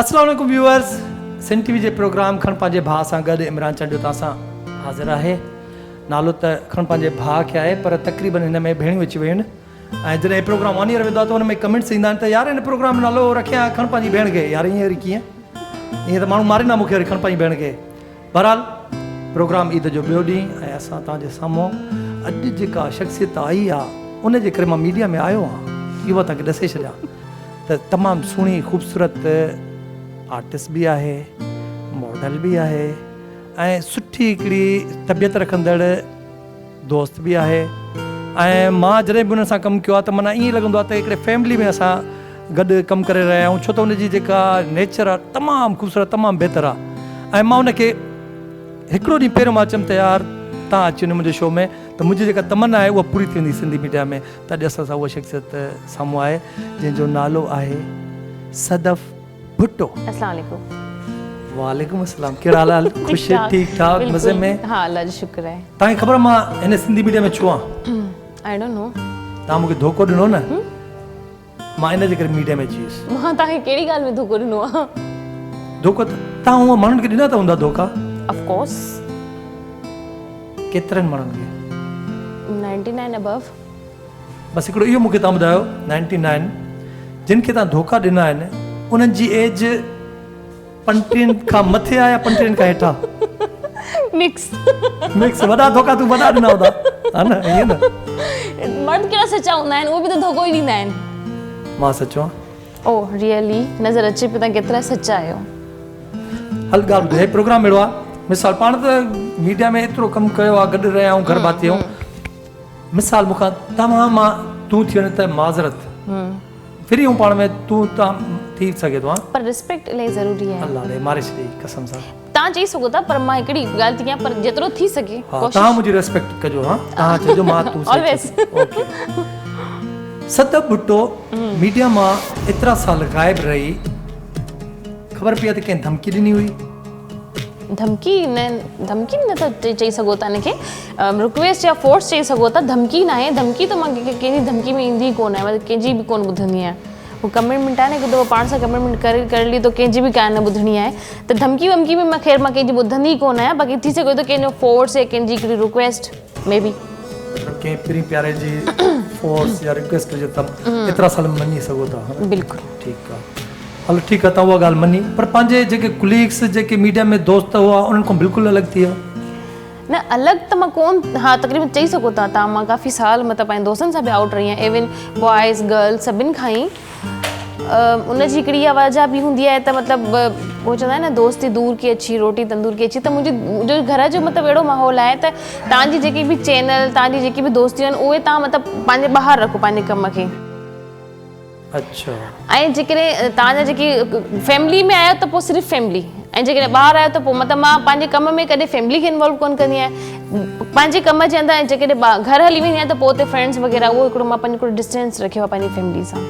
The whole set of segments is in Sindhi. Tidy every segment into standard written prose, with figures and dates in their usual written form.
السلام عليڪم ويوئرز سنڌ ٽي وي جي پروگرام کڻ پنهنجي ڀاء سان گڏ عمران چانڊيو توهان سان حاضر آهي نالو ته کڻ پنهنجي ڀاء کي آهي پر تقريبن هن ۾ ڀيڻيون اچي ويون آهن ۽ جڏهن هي پروگرام آن ايئر ويندو آهي ته ان ۾ ڪمينٽس ايندا آهن ته يار هن پروگرام جو نالو رکيان کڻ پنهنجي ڀيڻ کي يار ائين وري ڪيئن ائين ته ماڻهو ماريندا مون کي وري کڻ پنهنجي ڀيڻ کي بهرحال پروگرام عيد جو ٻيو ڏينهن ۽ اسان توهان جي سامهون اڄ جيڪا شخصيت آئي آهي ان جي ڪري مان ميڊيا ۾ آيو آهيان اهو مان توهان کي ڏسي ڇڏيان ته تمام سهڻي خوبصورت آرٽسٽ به آهي ماڊل به آهي ۽ سٺي هڪڙي طبيعت رکندڙ دوست به آهي ۽ مان جڏهن به ان سان ڪم ڪيو آهي ته معنيٰ ائين لڳندو آهي ته هڪڙي فيملي ۾ اسان گڏ ڪم ڪري رهيا آهيون ڇو ته ان جي جيڪا نيچر آهي تمام خوبصورت تمام بهتر آهي ۽ مان ان کي هڪڙو ڏينهن پهريون مان چيم ته يار تان اچي وڃو منهنجي شو ۾ ته منهنجي جيڪا تمنا آهي اها پوري ٿي ويندي سنڌي ميڊيا ۾ ته اڄ اسان سان اها شخصيت سامهون آهي جنهن جو نالو آهي صدف ڀٽو. اسلام عليڪم. وعليڪم السلام ڪهڙا حال آهن خوش ٺيڪ ٺاڪ مزي ۾. ها الله جو شڪر آهي. توهان کي خبر آهي مان هن سنڌي ميڊيا ۾ ڇو آهيان؟ I don't know. توهان مون کي ڌوڪو ڏنو نه مان ان جي ڪري ميڊيا ۾ اچي ويس. مان توهان کي ڪهڙي ڳالهه ۾ ڌوڪو ڏنو آهي؟ ڌوڪو ته توهان هونء ماڻهن کي ڏنا ته هوندا ڌوڪا. Of course. ڪيترن ماڻهن کي؟ 99 above. بس هڪڙو اهو مون کي توهان ٻڌايو نائنٽي نائن جن کي توهان ڌوڪا ڏنا آهن انهن جي ايج پنٽيهن کان مٿي آهي يا پنٽيهن کان هيٺ آهي؟ مڪس مڪس وڏا ڌوڪا تون وڏا ڏنا هوندا ها نه ائين نه مرد ڪهڙا سچا هوندا آهن اهي به ته ڌوڪو ئي ڏيندا آهن. مان سچو آهيان. او ريئلي نظر اچي پيو توهان ڪيترا سچا آهيو. هل ڳالهه ٻڌ هي پروگرام اهڙو آهي مثال پاڻ ته ميڊيا ۾ ايترو ڪم ڪيو آهي گڏ رهيا آهيون گهر ڀاتي آهيون مثال مون کان توهان مان تون ٿي وڃي ته معذرت فري هون پاڻ ۾ تون تان ٿي سگهي ٿو ها. پر ريسپيڪٽ الاهي ضروري آهي. الله ڙي ماري ڇڏيئي قسم سان. توهان چئي سگهو ٿا پر مان هڪڙي ڳالهه ٿي ڪيان پر جيترو ٿي سگهي ڪوشش. ها توهان منهنجي ريسپيڪٽ ڪجو ها توهان چئجو مان تون صحيح always. Okay Sadaf Bhutto media مان ايترا سال غائب رهي خبر پئي آهي ته ڪنهن ڌمڪي ڏني هئي. ڌمڪي نه ڌمڪي نه ٿا چئي سگهو ٿا ان کي رڪويسٽ يا فورس چئي سگهو ٿا ڌمڪي ناهي ڌمڪي ته مان ڪنهن جي ڌمڪي ۾ ايندي ئي ڪونه آهيان مطلب ڪنهن جي به ڪونه ٻڌندي آهيان هو ڪمٽمينٽ آهي نه هڪ دفعو پاڻ سان ڪمٽمينٽ ڪري ڪري لي ته ڪنهن جي به ڪانه ٻڌڻي آهي ته ڌمڪي ومڪي ۾ مان خير مان ڪنهن جي ٻڌندي ئي ڪونه آهيان باقي ٿي سگهي ٿو ڪنهن جو فورس يا ڪنهن جي هڪڙي رڪويسٽ مي بي. مطلب ڪنهن پرين پياري جي فورس يا رڪويسٽ هجي ته ايترا سال مڃي سگهو ٿا ها نه بلڪل ٺيڪ آ هلو ٺيڪ آ توهان اها ڳالهه مڃي پر پنهنجي جيڪي ڪليگس جيڪي ميڊيا ۾ دوست هئا انهن کان بلڪل الڳ ٿي ويا. نه الڳ ته مان ڪون ها تقريبن چئي سگهو ٿا تان مان ڪافي سال مطلب پنهنجي دوستن سان به آئوٽ رهي آهيان ايون بوائز گرلز سڀن کان ئي ان جي هڪڙي اها وجه به هوندي آهي ته مطلب هو چوندا آهن نه دوستي دور ڪي اڇي روٽي تندور ڪي اڇي ته منهنجي منهنجو گهر جو مطلب اهڙو ماحول آهي ته توهان جي جيڪي به چينل توهان جي جيڪي به دوستيون آهن اهي توهان مطلب پنهنجي ٻاهر رکو پنهنجي ڪم کي. اڇا. ۽ جيڪڏهن توهان جا جيڪي فيملي ۾ آهيو ته پوء صرف فيملي ۽ جيڪڏهن ٻاهر آهيو ته پوء مطلب مان پنهنجي ڪم ۾ ڪڏهن فيملي کي انوالو ڪونه ڪندي آهيان پنهنجي ڪم جي اندر ۽ جيڪڏهن گهر هلي ويندي آهيان ته پوء اتي فرينڊس وغيره اهو هڪڙو مان پنهنجو هڪڙو ڊسٽينس رکيو آهي پنهنجي فيملي سان.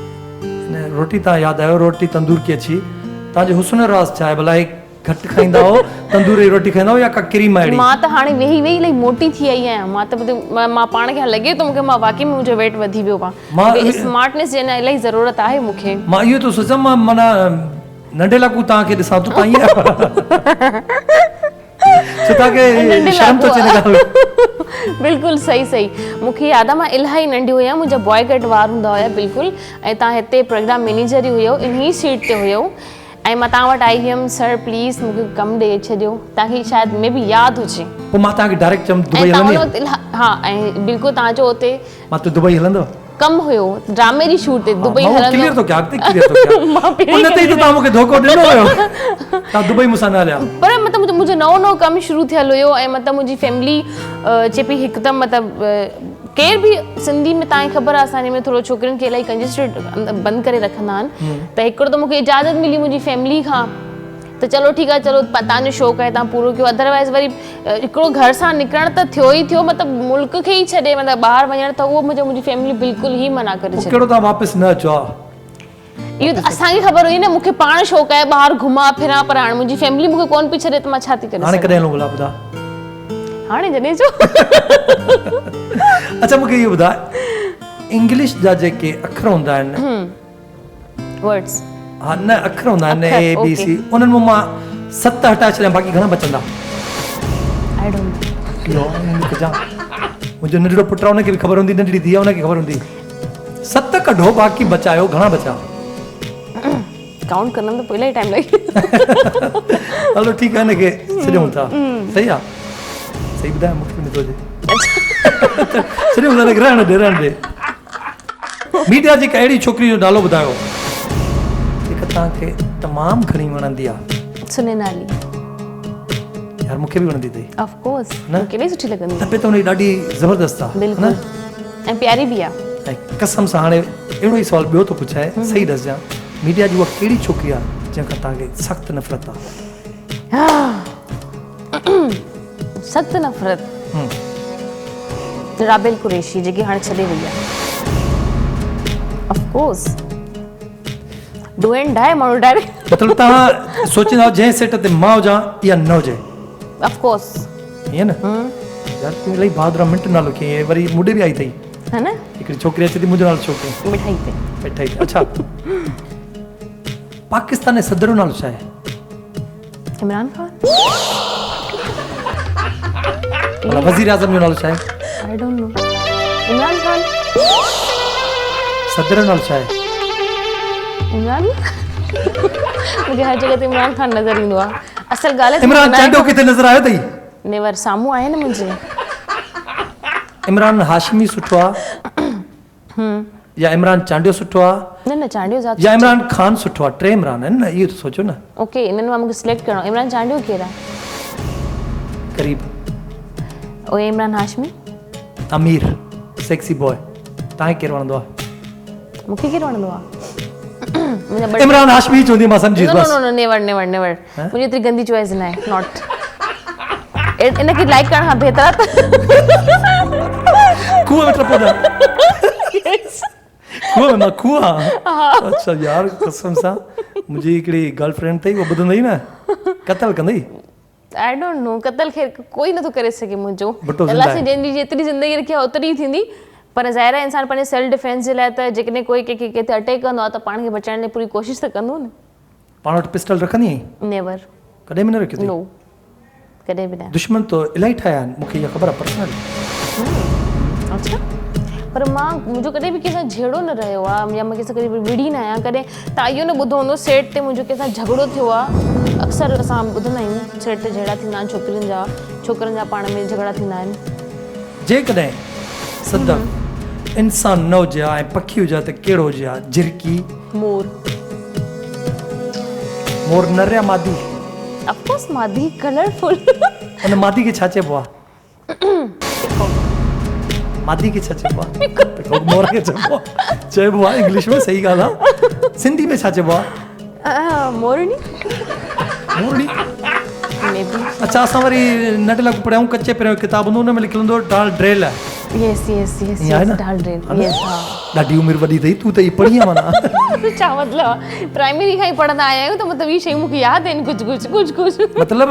روٽي تان ياد آيو روٽي تندور ڪي اڇي توهان جو حسن جو راز ڇا آهي ڀلا هي گهٽ کائيندا هو تندور جي روٽي کائيندا هو يا ڪا ڪريم آهي اهڙي. مان ته هاڻي ويهي ويهي الائي موٽي ٿي آئي آهيان مان ته مان پاڻ کي لڳي ٿو مونکي مان واقعي ۾ منهنجو ويٽ وڌي ويو آهي مونکي اسمارٽنيس جي اڃا الائي ضرورت آهي مونکي. مان اهو ٿو سوچان مان معنيٰ ننڍي لاڪون توهان کي ڏسان ٿو توهان ائين ڇو توهان کي شرم ٿو اچي ان ڳالهه ۾. بلڪل صحيح صحيح مونکي ياد آهي مان الائي ننڍي هيم منهنجا بواء ڪٽ وار هوندا هيا بلڪل ۽ توهان هتي پروگرام مينيجر ئي هيو انهي سيٽ تي هيو ۽ مان توهان وٽ آئي هيم سر پليز مون کي ڪم ڏئي ڇڏيو توهان کي شايد مي بي ياد هجي. پوء مان توهان کي ڊائريڪٽ چيم دبئي هلندين؟ ۽ توهان ان وقت ها ۽ بلڪل توهان جو اتي مان ته دبئي هلندو. ڪم هيو ڊرامي جي شوٽ تي دبئي هلندو. مان ڪليئر ٿو ڪيان اڳتي ڪليئر ٿو ڪيان ان تي ئي ته توهان مون کي ڌوڪو ڏنو هيو توهان دبئي مون سان نه هليا. پر مطلب منهنجو نئون نئون ڪم شروع ٿيل هيو ۽ مطلب منهنجي فيملي چئي پئي هڪدم مطلب ڪير به سنڌي ۾ تانکي خبر آهي اسان جي ۾ ٿورو ڇوڪرين کي الاهي ڪنجسٽيڊ بند ڪري رکندا آهن ته هڪڙو ته مونکي اجازت ملي منهنجي فيملي کان ته چلو ٺيڪ آهي چلو تان جو شوق آهي تان پورو ڪيو ادروائز وري هڪڙو گهر سان نڪرڻ ته ٿيو ئي ٿيو مطلب ملڪ کي ئي ڇڏي مطلب ٻاهر وڃڻ ته اهو منهنجو منهنجي فيملي بلڪل ئي منع ڪري ڇڏي. ڪهڙو تان واپس نه اچو ها. اهو ته اسان کي خبر هئي نه مون کي پاڻ شوق آهي ٻاهر گهمان ڦران پر هاڻي منهنجي فيملي مون کي ڪونه پئي ڇڏي ته مان ڇا ٿي ڪري هاڻي ڪڏهن هلون ڀلا ٻڌاء. هاڻي جڏهن چئو. اڇا مون کي اهو ٻڌاء انگلش جا جيڪي اکر هوندا آهن. ورڊز. ها نه اکر هوندا آهن اي بي سي انهن مان مان 7 هٽائي ڇڏيان باقي گهڻا بچندا؟ I don't know. منهنجو ننڍڙو پٽ آهي ان کي به خبر هوندي، ننڍڙي ڌيء آهي ان کي خبر هوندي. 7 ڪڍو باقي بچايو گهڻا بچا؟ ڪائونٽ ڪندم ته پوء الاهي ٽائيم لڳي. هلو ٺيڪ آهي هن کي ڇڏيون ٿا. صحيح آهي صحيح ٻڌايو مون کي به نٿو اچي. ڇڏيون ٿا هن کي رهڻ ڏي رهڻ ڏي. ميڊيا جي هڪ اهڙي ڇوڪري جو نالو ٻڌايو جيڪا توهان کي تمام گهڻي وڻندي آهي. سنينا علي. يار مون کي به وڻندي اٿئي. آف ڪورس مون کي الاهي سٺي لڳندي. طبيعت هن جي ڏاڍي زبردست آهي. بلڪل ۽ پياري به آهي. ۽ قسم سان هاڻي اهڙو ئي سوال ٻيو ٿو پڇانء صحيح ڏسجان ميڊيا جي اها ڪهڙي ڇوڪري آهي جنهن کان توهان کي سخت نفرت آهي؟ سخت نفرت رابيل قريشي جيڪي هاڻي ڇڏي وئي آهي. Of course do and die ماڻهو ڊائريڪٽ. مطلب توهان سوچيندا آهيو جنهن سيٽ تي مان هجان اها نه هجي. Of course. ائين نه يار تون الائي بهادر آهين منٽ نالو کيئي وري مون ڏي به آئي اٿئي. ها نه هڪڙي ڇوڪري اچي ٿي منهنجو نالو ڇو کيئي. مٺائي تي. مٺائي تي اڇا پاڪستان جي صدر جو نالو ڇا آهي؟ عمران خان. ڀلا وزير اعظم جو نالو ڇا آهي؟ I don't know. Imran Khan. صدر جو نالو ڇا آهي؟ عمران مونکي هر جڳهه تي عمران خان نظر ايندو آهي. اصل ڳالهه عمران چانڊيو ڪٿي نظر آيو اٿئي؟ نيور سامهون آهي نه منهنجي. عمران هاشمي سٺو آهي يا عمران چانڊيو سٺو آ. نه نه چانڊيو ذات يا عمران خان سٺو آ ٽي عمران آهن نه اهو ته سوچو نه. اوڪي انهن مان مونکي سليڪٽ ڪرڻو عمران چانڊيو ڪير آ؟ قريب. او عمران هاشمي. امير سيڪسي بوائي توهان کي ڪير وڻندو آ؟ مونکي ڪير وڻندو آ؟ عمران هاشمي چوندي مان سمجهي ويس بس. نه نه نه نيور نيور نيور منهنجي ايتري گندي چوائس نه آهي not ان کي لائڪ ڪرڻ کان بهتر آهي ته کوهه ۾ ٽپو ڏيان. کوهه ۾ مان کوهه ها. اڇا يار قسم سان منهنجي هڪڙي گرل فرينڊ اٿئي اها ٻڌندئي نه قتل ڪندئي. I don't know قتل خير ڪوئي نٿو ڪري سگهي منهنجو الله سائين جنهن جي جيتري زندگي رکي آهي اوتري ئي ٿيندي پر ظاهر آهي انسان پنهنجي سيلف ڊفينس جي لاء ته جيڪڏهن ڪوئي ڪنهن کي ڪنهن تي اٽيڪ ڪندو آهي ته پاڻ کي بچائڻ لاء پوري ڪوشش ته ڪندو نه. پاڻ وٽ پسٽل رکندي آهين؟ نيور. ڪڏهن به نه رکيو اٿئي؟ نو ڪڏهن به نه. دشمن تو الاهي ٺاهيا آهن مون کي اها خبر آهي پرسنلي. اڇا پر مان منهنجو ڪڏهن به ڪنهن سان جهيڙو نه رهيو آهي يا مان ڪنهن سان ڪڏهن به وڙهي نه آهيان ڪڏهن تان اهو نه ٻڌو هوندو سيٽ تي منهنجو ڪنهن سان جهڳڙو ٿيو آهي اڪثر اسان ٻڌندا آهيون سيٽ تي جهيڙا ٿيندا آهن ڇوڪرين جا ڇوڪرن جا پاڻ ۾ جهڳڙا ٿيندا آهن. جيڪڏهن صدف انسان نه هجي ها ۽ پکي هجي ها ته ڪهڙو هجي ها؟ جهرڪي. مور. مور نر يا مادي؟ آف ڪورس مادي ڪلرفل. ان مادي کي ڇا چئبو آهي؟ پيڪاڪ. مادي کي ڇا چئبو آهي؟ پيڪاڪ مور کي چئبو آهي. چئبو آهي انگلش ۾ صحيح ڳالهه آهي. سنڌي ۾ ڇا چئبو آهي؟ مورڻي. مورڻي. مي بي. اڇا اسان وري ننڍي لاء پڙهيا ڪچي پهريون ڪتاب هوندو ان ۾ لکيل هوندو doll Durrell. Yes yes yes yes doll Durrell yes ها. ڏاڍي عمر وڏي اٿئي تون ته هي پڙهي آهين معنيٰ. ڇا مطلب آهي پرائمري کان ئي پڙهندا آيا آهيون ته مطلب هي شيون مون کي ياد آهن ڪجهه ڪجهه ڪجهه ڪجهه. مطلب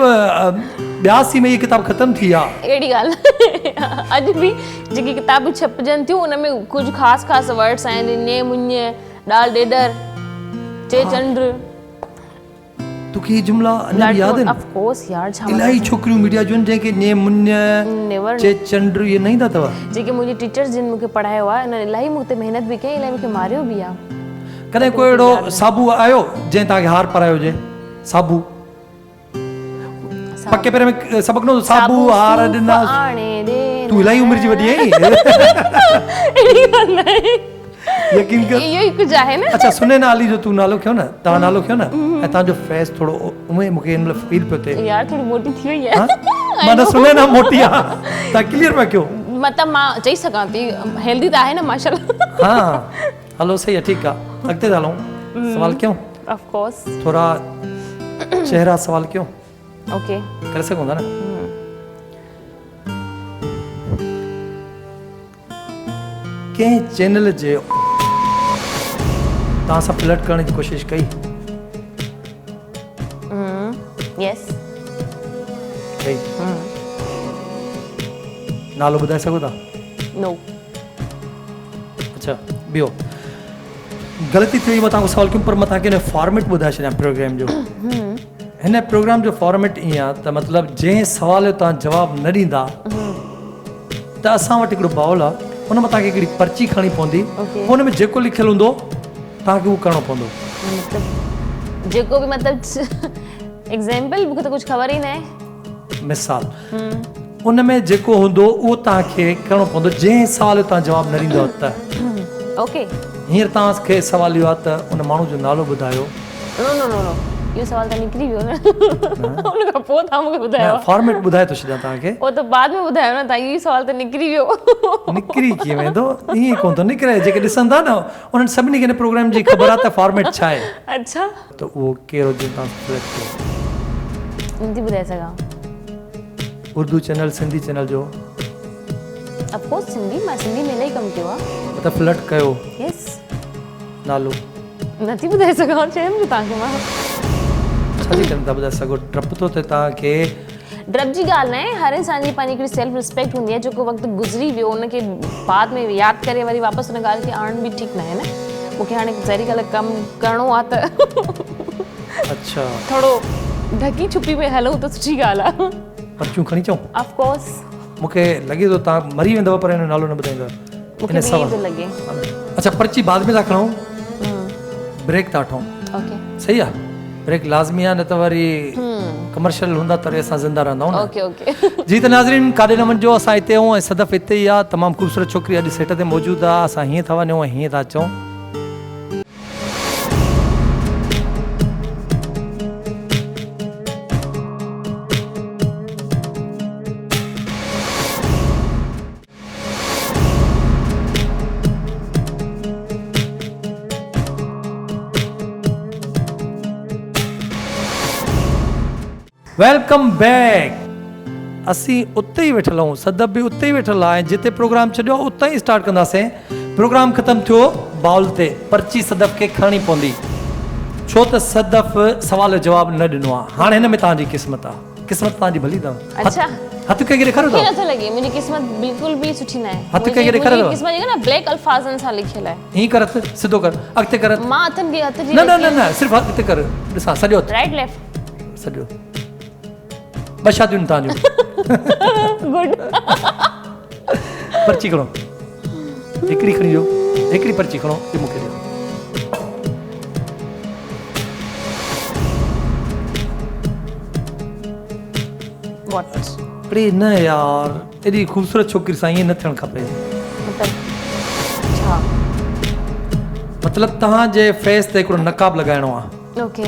82 ۾ هي ڪتاب ختم ٿي ويا. اهڙي ڳالهه ناهي اڄ به جيڪي ڪتابون ڇپجن ٿيون ان ۾ ڪجهه خاص خاص ورڊس آهن ني مڃ ڏال ڏيڏر چي چنڊ. توکي هي جملا اڃا به ياد آهن؟ آف ڪورس يار ڇا الاهي ڇوڪريون ميڊيا جون جنهن کي ني مڃ چي چنڊ اهي نه ايندا اٿو. جيڪي منهنجي ٽيچرس جن مونکي پڙهايو آهي انهن الاهي مون تي محنت به ڪئي الاهي مونکي ماريو به آهي. ڪڏهن ڪو اهڙو صابو آيو جنهن توهان کي هار پارايو هجي؟ صابو پڪي پير ۾ سبق نه صابو هار ڏنا تون الاهي عمر جي وڏي آهين. يقين ڪر اهو ئي ڪجهه آهي نه. اڇا سنينا علي جو تون نالو کنيو نه توهان نالو کنيو نه ۽ توهان جو فيس ٿورو اوئين مونکي هن مهل فيل پيو ٿئي. يار ٿوري موٽي ٿي وئي آهي. معنيٰ سنينا موٽي آ توهان ڪليئر پيا ڪيو. مطلب مان چئي سگهان ٿي هيلدي ته آهي نه ماشاءالله. ها هلو صحيح آ ٺيڪ آ اڳتي ٿا هلون سوال ڪيون. Of course. ٿورا چهرا سوال ڪيون. اوڪي. ڪري سگهون ٿا نه. ڪنهن چينل جي توهان سان فلرٽ ڪرڻ جي ڪوشش ڪئي؟ يس. ڪئي. نالو ٻڌائي سگهو ٿا؟ نو. اڇا ٻيو غلطي ٿي وئي مان توهان کان سوال ڪيم پر مان توهان کي هن فارميٽ ٻڌائي ڇڏيان پروگرام جو. هن پروگرام جو فارميٽ ائين آ ته مطلب جنهن سوال جو توهان جواب نه ڏيندا ته اسان وٽ هڪڙو باول آ ان مان توهان کي هڪڙي پرچي کڻڻي پوندي پوء ان ۾ جيڪو لکيل هوندو توهان کي اهو ڪرڻو پوندو. مطلب جيڪو به مطلب ايگزامپل مونکي ته ڪجهه خبر ئي ناهي. مثال ان ۾ جيڪو هوندو اهو توهان کي ڪرڻو پوندو جنهن سوال جو توهان جواب نه ڏيندؤ ته. اوڪي. هينئر توهان کي سوال اهو آ ته ان ماڻهو جو نالو ٻڌايو. نو نو نو نو اهو سوال ته نڪري ويو نه ان کان پوء توهان مونکي ٻڌايو. نه فارميٽ ٻڌائي ٿو ڇڏيان توهان کي. اهو ته بعد ۾ ٻڌايو نه توهان اهو سوال ته نڪري ويو. نڪري ڪيئن ويندو ائين ئي ڪونه ٿو نڪري جيڪي ڏسن ٿا نه انهن سڀني کي هن پروگرام جي خبر آهي ته فارميٽ ڇا آهي. اڇا. ته اهو ڪير هو جنهن توهان سان فلرٽ ڪيو. نٿي ٻڌائي سگهان. اردو چينل سنڌي چينل جو. آف ڪورس سنڌي مان سنڌي ۾ الاهي ڪم ڪيو آهي. مطلب فلرٽ ڪيو. يس. نالو. نه ٿي ٻڌائي سگهان چيم جو توهان کي مان. ڇا جي ڪري نٿا ٻڌائي سگهو ڊپ ٿو ٿئي توهان کي. ڊپ جي ڳالهه ناهي هر انسان جي پنهنجي هڪڙي سيلف ريسپيڪٽ هوندي آهي جيڪو وقت گذري ويو ان کي بعد ۾ ياد ڪري وري واپس ان ڳالهه کي آڻڻ به ٺيڪ ناهي نه مون کي هاڻي ظاهري ڳالهه ڪم ڪرڻو آهي ته اڇا ٿورو ڍڪي ڇپي ۾ هلون ته سٺي ڳالهه آهي. پرچيون کڻي اچون؟ Of course. مون کي لڳي ٿو توهان مري ويندؤ پر هن جو نالو نه ٻڌائيندؤ. مون کي به ائين ٿو لڳي. اڇا پرچي بعد ۾ ٿا کڻون بريڪ ٿا وٺون اوڪي صحيح آ بريڪ لازمي آ نه ته وري ڪمرشل هوندا ته وري اسان زنده رهندا نه اوڪي اوڪي جي ته ناظرين ڪاڏي نه وڃجو اسان هتي آهيون ۽ صدف هتي ئي آ تمام خوبصورت ڇوڪري اڄ سيٽ تي موجود آ اسان هيئن ٿا وڃون ۽ هيئن ٿا اچون. Welcome back اسين اتي ئي ويٺل آهيون صدف به اتي ئي ويٺل آهي ۽ جتي پروگرام ڇڏيو آهي اتان ئي اسٽارٽ ڪنداسين پروگرام ختم ٿيو باول تي پرچي صدف کي کڻڻي پوندي ڇو ته صدف سوال جو جواب نه ڏنو آهي هاڻي هن ۾ توهان جي قسمت آهي. قسمت توهان جي ڀلي اٿو. اڇا. هٿ ڪنهن کي ڏيکاريو اٿو؟ مونکي نٿو لڳي منهنجي قسمت بلڪل به سٺي ناهي. هٿ ڪنهن کي ڏيکاريو اٿو؟ منهنجي قسمت جيڪا نه بليڪ الفاظن سان لکيل آهي. ائين ڪر هٿ سڌو ڪر اڳتي ڪر هٿ. مان هٿن کي هٿ جي نه نه نه نه صرف اڳتي ڪر ڏسان سڄو هٿ. Right left. سڄو. ٻه شاديون آهن توهان جون. گڊ. پرچي کڻو. هڪڙي کڻي ڏيو. هڪڙي پرچي کڻو هي مون کي ڏيو. What? اڙي نه يار ايڏي خوبصورت ڇوڪري سان ائين نه ٿيڻ کپي. مطلب ڇا؟ مطلب توهان جي فيس تي هڪڙو نقاب لڳائڻو آ. اوڪي.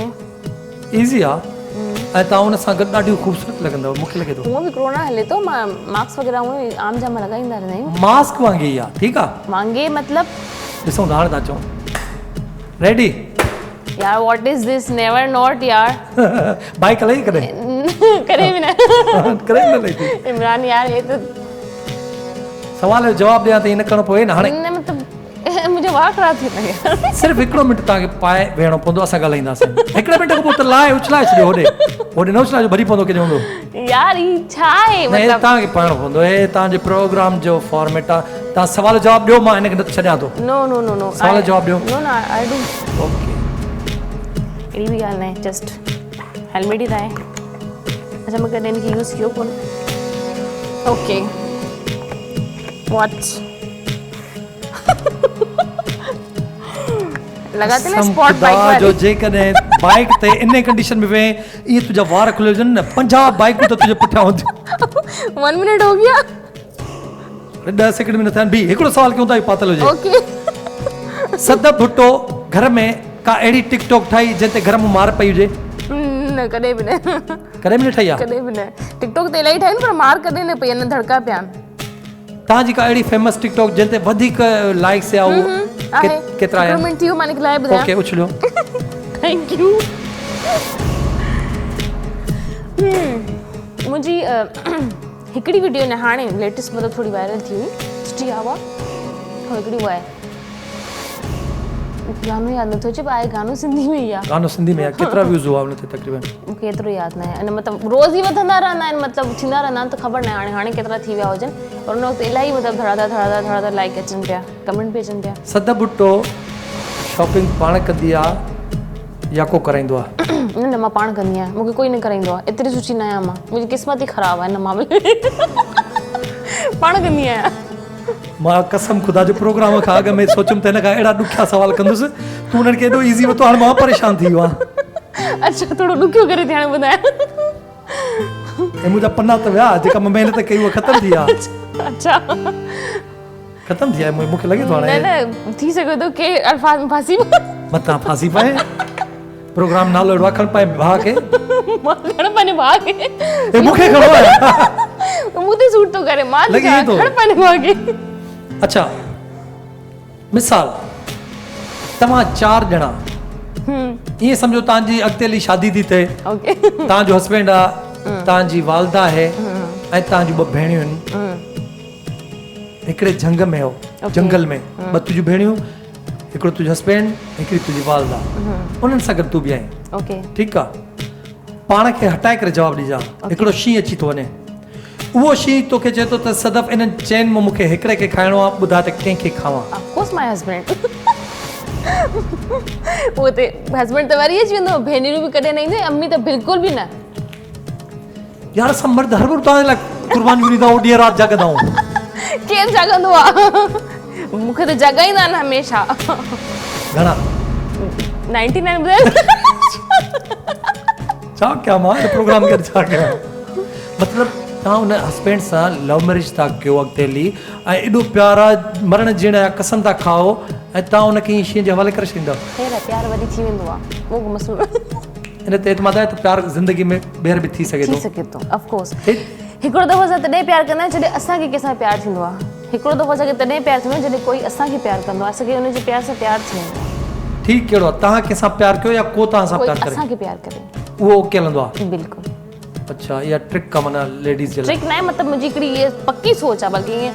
ايزي آ ۽ توهان ان سان گڏ ڏاڍيون خوبصورت لڳندؤ مون کي لڳي ٿو. هونء به ڪرونا هلي ٿو مان ماسڪ وغيره هونء به عام جام لڳائيندا رهندا آهيون. ماسڪ وانگي ئي آ ٺيڪ آ. وانگي مطلب؟ ڏسون ٿا هاڻي ٿا اچون. ريڊي. يار what is this never not يار. بائيڪ هلائي ڪڏهن؟ ڪڏهن به نه. ڪڏهن به نه هلائي ٿي. عمران يار هي ته. سوال جو جواب ڏيان ته ائين نه ڪرڻو پوي نه هاڻي. نه مطلب منهنجا وار خراب ٿي ويندا يار. صرف هڪڙو منٽ توهان کي پائي ويهڻو پوندو اسان ڳالهائينداسين. هڪڙي منٽ کان پوء ته لاهي اڇلائي ڇڏيو هوڏي. هوڏي نه اڇلائجو ڀري پوندو ڪيڏي هوندو. يار هي ڇا آهي نه هي مطلب. توهان کي پائڻو پوندو هي توهان جي پروگرام جو فارميٽ آ. توهان سوال جواب ڏيو مان هن کي نه ڇڏيان ٿو. نو نو نو نو سوال جواب ڏيو. نو نو I do. Okay. اهڙي به ڳالهه ناهي جسٽ هيلميٽ ئي ته آهي. اڇا مان ڪڏهن هن کي يوز ڪيو ڪونه. اوڪي واٽ لڳا ٿي نه اسپاٽ بائيڪ واري. جو جيڪڏهن بائيڪ تي انهي ڪنڊيشن ۾ ويهين ائين تنهنجا وار کليل هجن نه 50 بائيڪون ته تنهنجي پٺيان هونديون. 1 منٽ هو گيا. 10 سيڪنڊ به نه ٿيا آهن بيهه هڪڙو سوال ڪيون ٿا اهو پاتل هجي. اوڪي. صدف ڀٽو گهر ۾ ڪا اهڙي ٽڪ ٽاڪ ٺاهي جنهن تي گهر مان مار پئي هجي؟ نه ڪڏهن به نه. ڪڏهن به نه ٺاهي آ؟ ڪڏهن به نه. ٽڪ ٽاڪ ته الاهي ٺاهيون پر مار ڪڏهن نه پئي آ نه ڌڙڪا پيا آهن. توهان جي ڪا اهڙي فيمس ٽڪ ٽاڪ جنهن تي وڌيڪ لائيڪس يا اهو آهي ڪيترا آيا؟ هڪڙو منٽ ٿي ويو مان نڪلائي ٻڌايان. اوڪي اڇليو. Thank you. منهنجي هڪڙي وڊيو نه هاڻي ليٽيسٽ مطلب ٿوري وائرل ٿي هئي سٺي آ اها هڪڙي اها آهي گانو ياد نٿو اچي پر آهي گانو سنڌي ۾ ئي آ. گانو سنڌي ۾ آ ڪيترا ويوز هئا ان تي تقريبن؟ مون کي ايترو ياد ناهي ان مطلب روز ئي وڌندا رهندا آهن مطلب ٿيندا رهندا آهن ته خبر ناهي هاڻي هاڻي ڪيترا ٿي ويا هجن پر ان وقت الاهي مطلب ڌڙا ڌڙ ڌڙا ڌڙ ڌڙا ڌڙ لائيڪ اچن پيا ڪمينٽ به اچن پيا. صدف ڀٽو شاپنگ پاڻ ڪندي آ يا ڪو ڪرائيندو آ؟ نه نه مان پاڻ ڪندي آهيان مونکي ڪوئي نه ڪرائيندو آ ايتري سٺي نه آهيان مان منهنجي قسمت ئي خراب آ ان معاملي ۾ پاڻ ڪندي آهيان. مان قسم خدا جو پروگرام کان اڳ ۾ سوچيم ته هن کان اهڙا ڏکيا سوال ڪندس تون انهن کي ايڏو ايزي ورتو هاڻي مان پريشان ٿي ويو آهيان. اڇا ٿورو ڏکيو ڪري ٿي هاڻي ٻڌايان. ۽ منهنجا پنا ته ويا جيڪا مان محنت ڪئي اها ختم ٿي ويا. اڇا ختم ٿي ويا مون کي لڳي ٿو هاڻي. نه نه ٿي سگهي ٿو ڪي الفاظ ۾ ڦاسي متان ڦاسي پئي. پروگرام نالو اهڙو آهي کڻ پنهنجي ڀاء کي. مان کڻ پنهنجي ڀاء کي. اي مون کي کڻو آهي. مون تي سوٽ ٿو ڪري مان لڳي ٿو. کڻ پنهنجي ڀاء کي. اڇا مثال توهان چار ڄڻا ائين سمجهو توهان جي اڳتي هلي شادي ٿي ٿئي توهان جو هسبينڊ آ توهان جي والده آهي ۽ توهان جون ٻه ڀيڻيون آهن هڪڙي جهنگ ۾ هو جنگل ۾ ٻه تنهنجون ڀيڻيون هڪڙو تنهنجو هسبينڊ هڪڙي تنهنجي والده انهن سان گڏ تون به آهين ٺيڪ آ پاڻ کي هٽائي ڪري جواب ڏجان هڪڙو شينهن اچي ٿو وڃي اهو شينهن توکي چئي ٿو ته صدف انهن چئن مان مون کي هڪڙي کي کائڻو آ ٻڌاء ته ڪنهن کي کاوان. آف ڪورس my husband اهو ته هسبينڊ ته وري اچي ويندو ڀينريون به ڪڏهن نه اينديون امي ته بلڪل به نه. يار اسان مرد هر وقت توهان جي لاء قربانيون ڏيندا آهيون ڏينهن رات جاڳندا آهيون. ڪير جاڳندو آ مون کي ته جاڳائيندا آهن هميشه. گهڻا؟ 99 ٻڌايو. ڇا ڪيان مان هن پروگرام ڪري ڇا ڪيان مطلب توهان ان هسبينڊ سان لو ميرج ٿا ڪيو اڳتي هلي ۽ ايڏو پيار آ مرڻ جيئڻ جا قسم ٿا کائو ۽ توهان ان کي ائين شينهن جي حوالي ڪري ڇڏيندا. خير آ پيار وري ٿي ويندو آ اهو ڪو مسئلو نه. ان تي اعتماد آهي ته پيار زندگي ۾ ٻيهر به ٿي سگهي ٿو. ٿي سگهي ٿو آف ڪورس هڪڙو دفعو اسان تڏهن پيار ڪندا آهيون جڏهن اسان کي ڪنهن سان پيار ٿيندو آهي هڪڙو دفعو اسان کي تڏهن پيار ٿيندو آهي جڏهن ڪوئي اسان کي پيار ڪندو آهي اسان کي ان جي پيار سان پيار ٿي ويندو آهي. ٺيڪ ڪهڙو آهي توهان ڪنهن سان پيار ڪيو يا ڪو توهان سان پيار ڪري؟ ڪوئي اسان کي پيار ڪري. اهو اوڪي هلندو آهي. بلڪل. اڇا اها ٽرڪ آهي معنيٰ ليڊيز جي لاء. ٽرڪ ناهي مطلب منهنجي هڪڙي اها پڪي سوچ آهي بلڪه ائين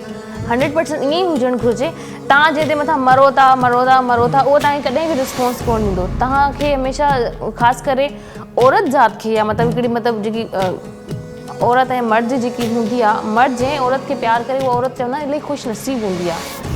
هنڊريڊ پرسنٽ ائين ئي هجڻ گهرجي توهان جنهن تي مٿان مرو ٿا مرو ٿا مرو ٿا اهو توهان کي ڪڏهن به رسپانس ڪونه ڏيندو توهان کي هميشه خاص ڪري عورت ذات کي يا مطلب هڪڙي مطلب جيڪي عورت ۽ مرد جيڪي هوندي آهي مرد جنهن عورت کي پيار ڪري اها عورت چوندا آهن الاهي خوش نصيب هوندي آهي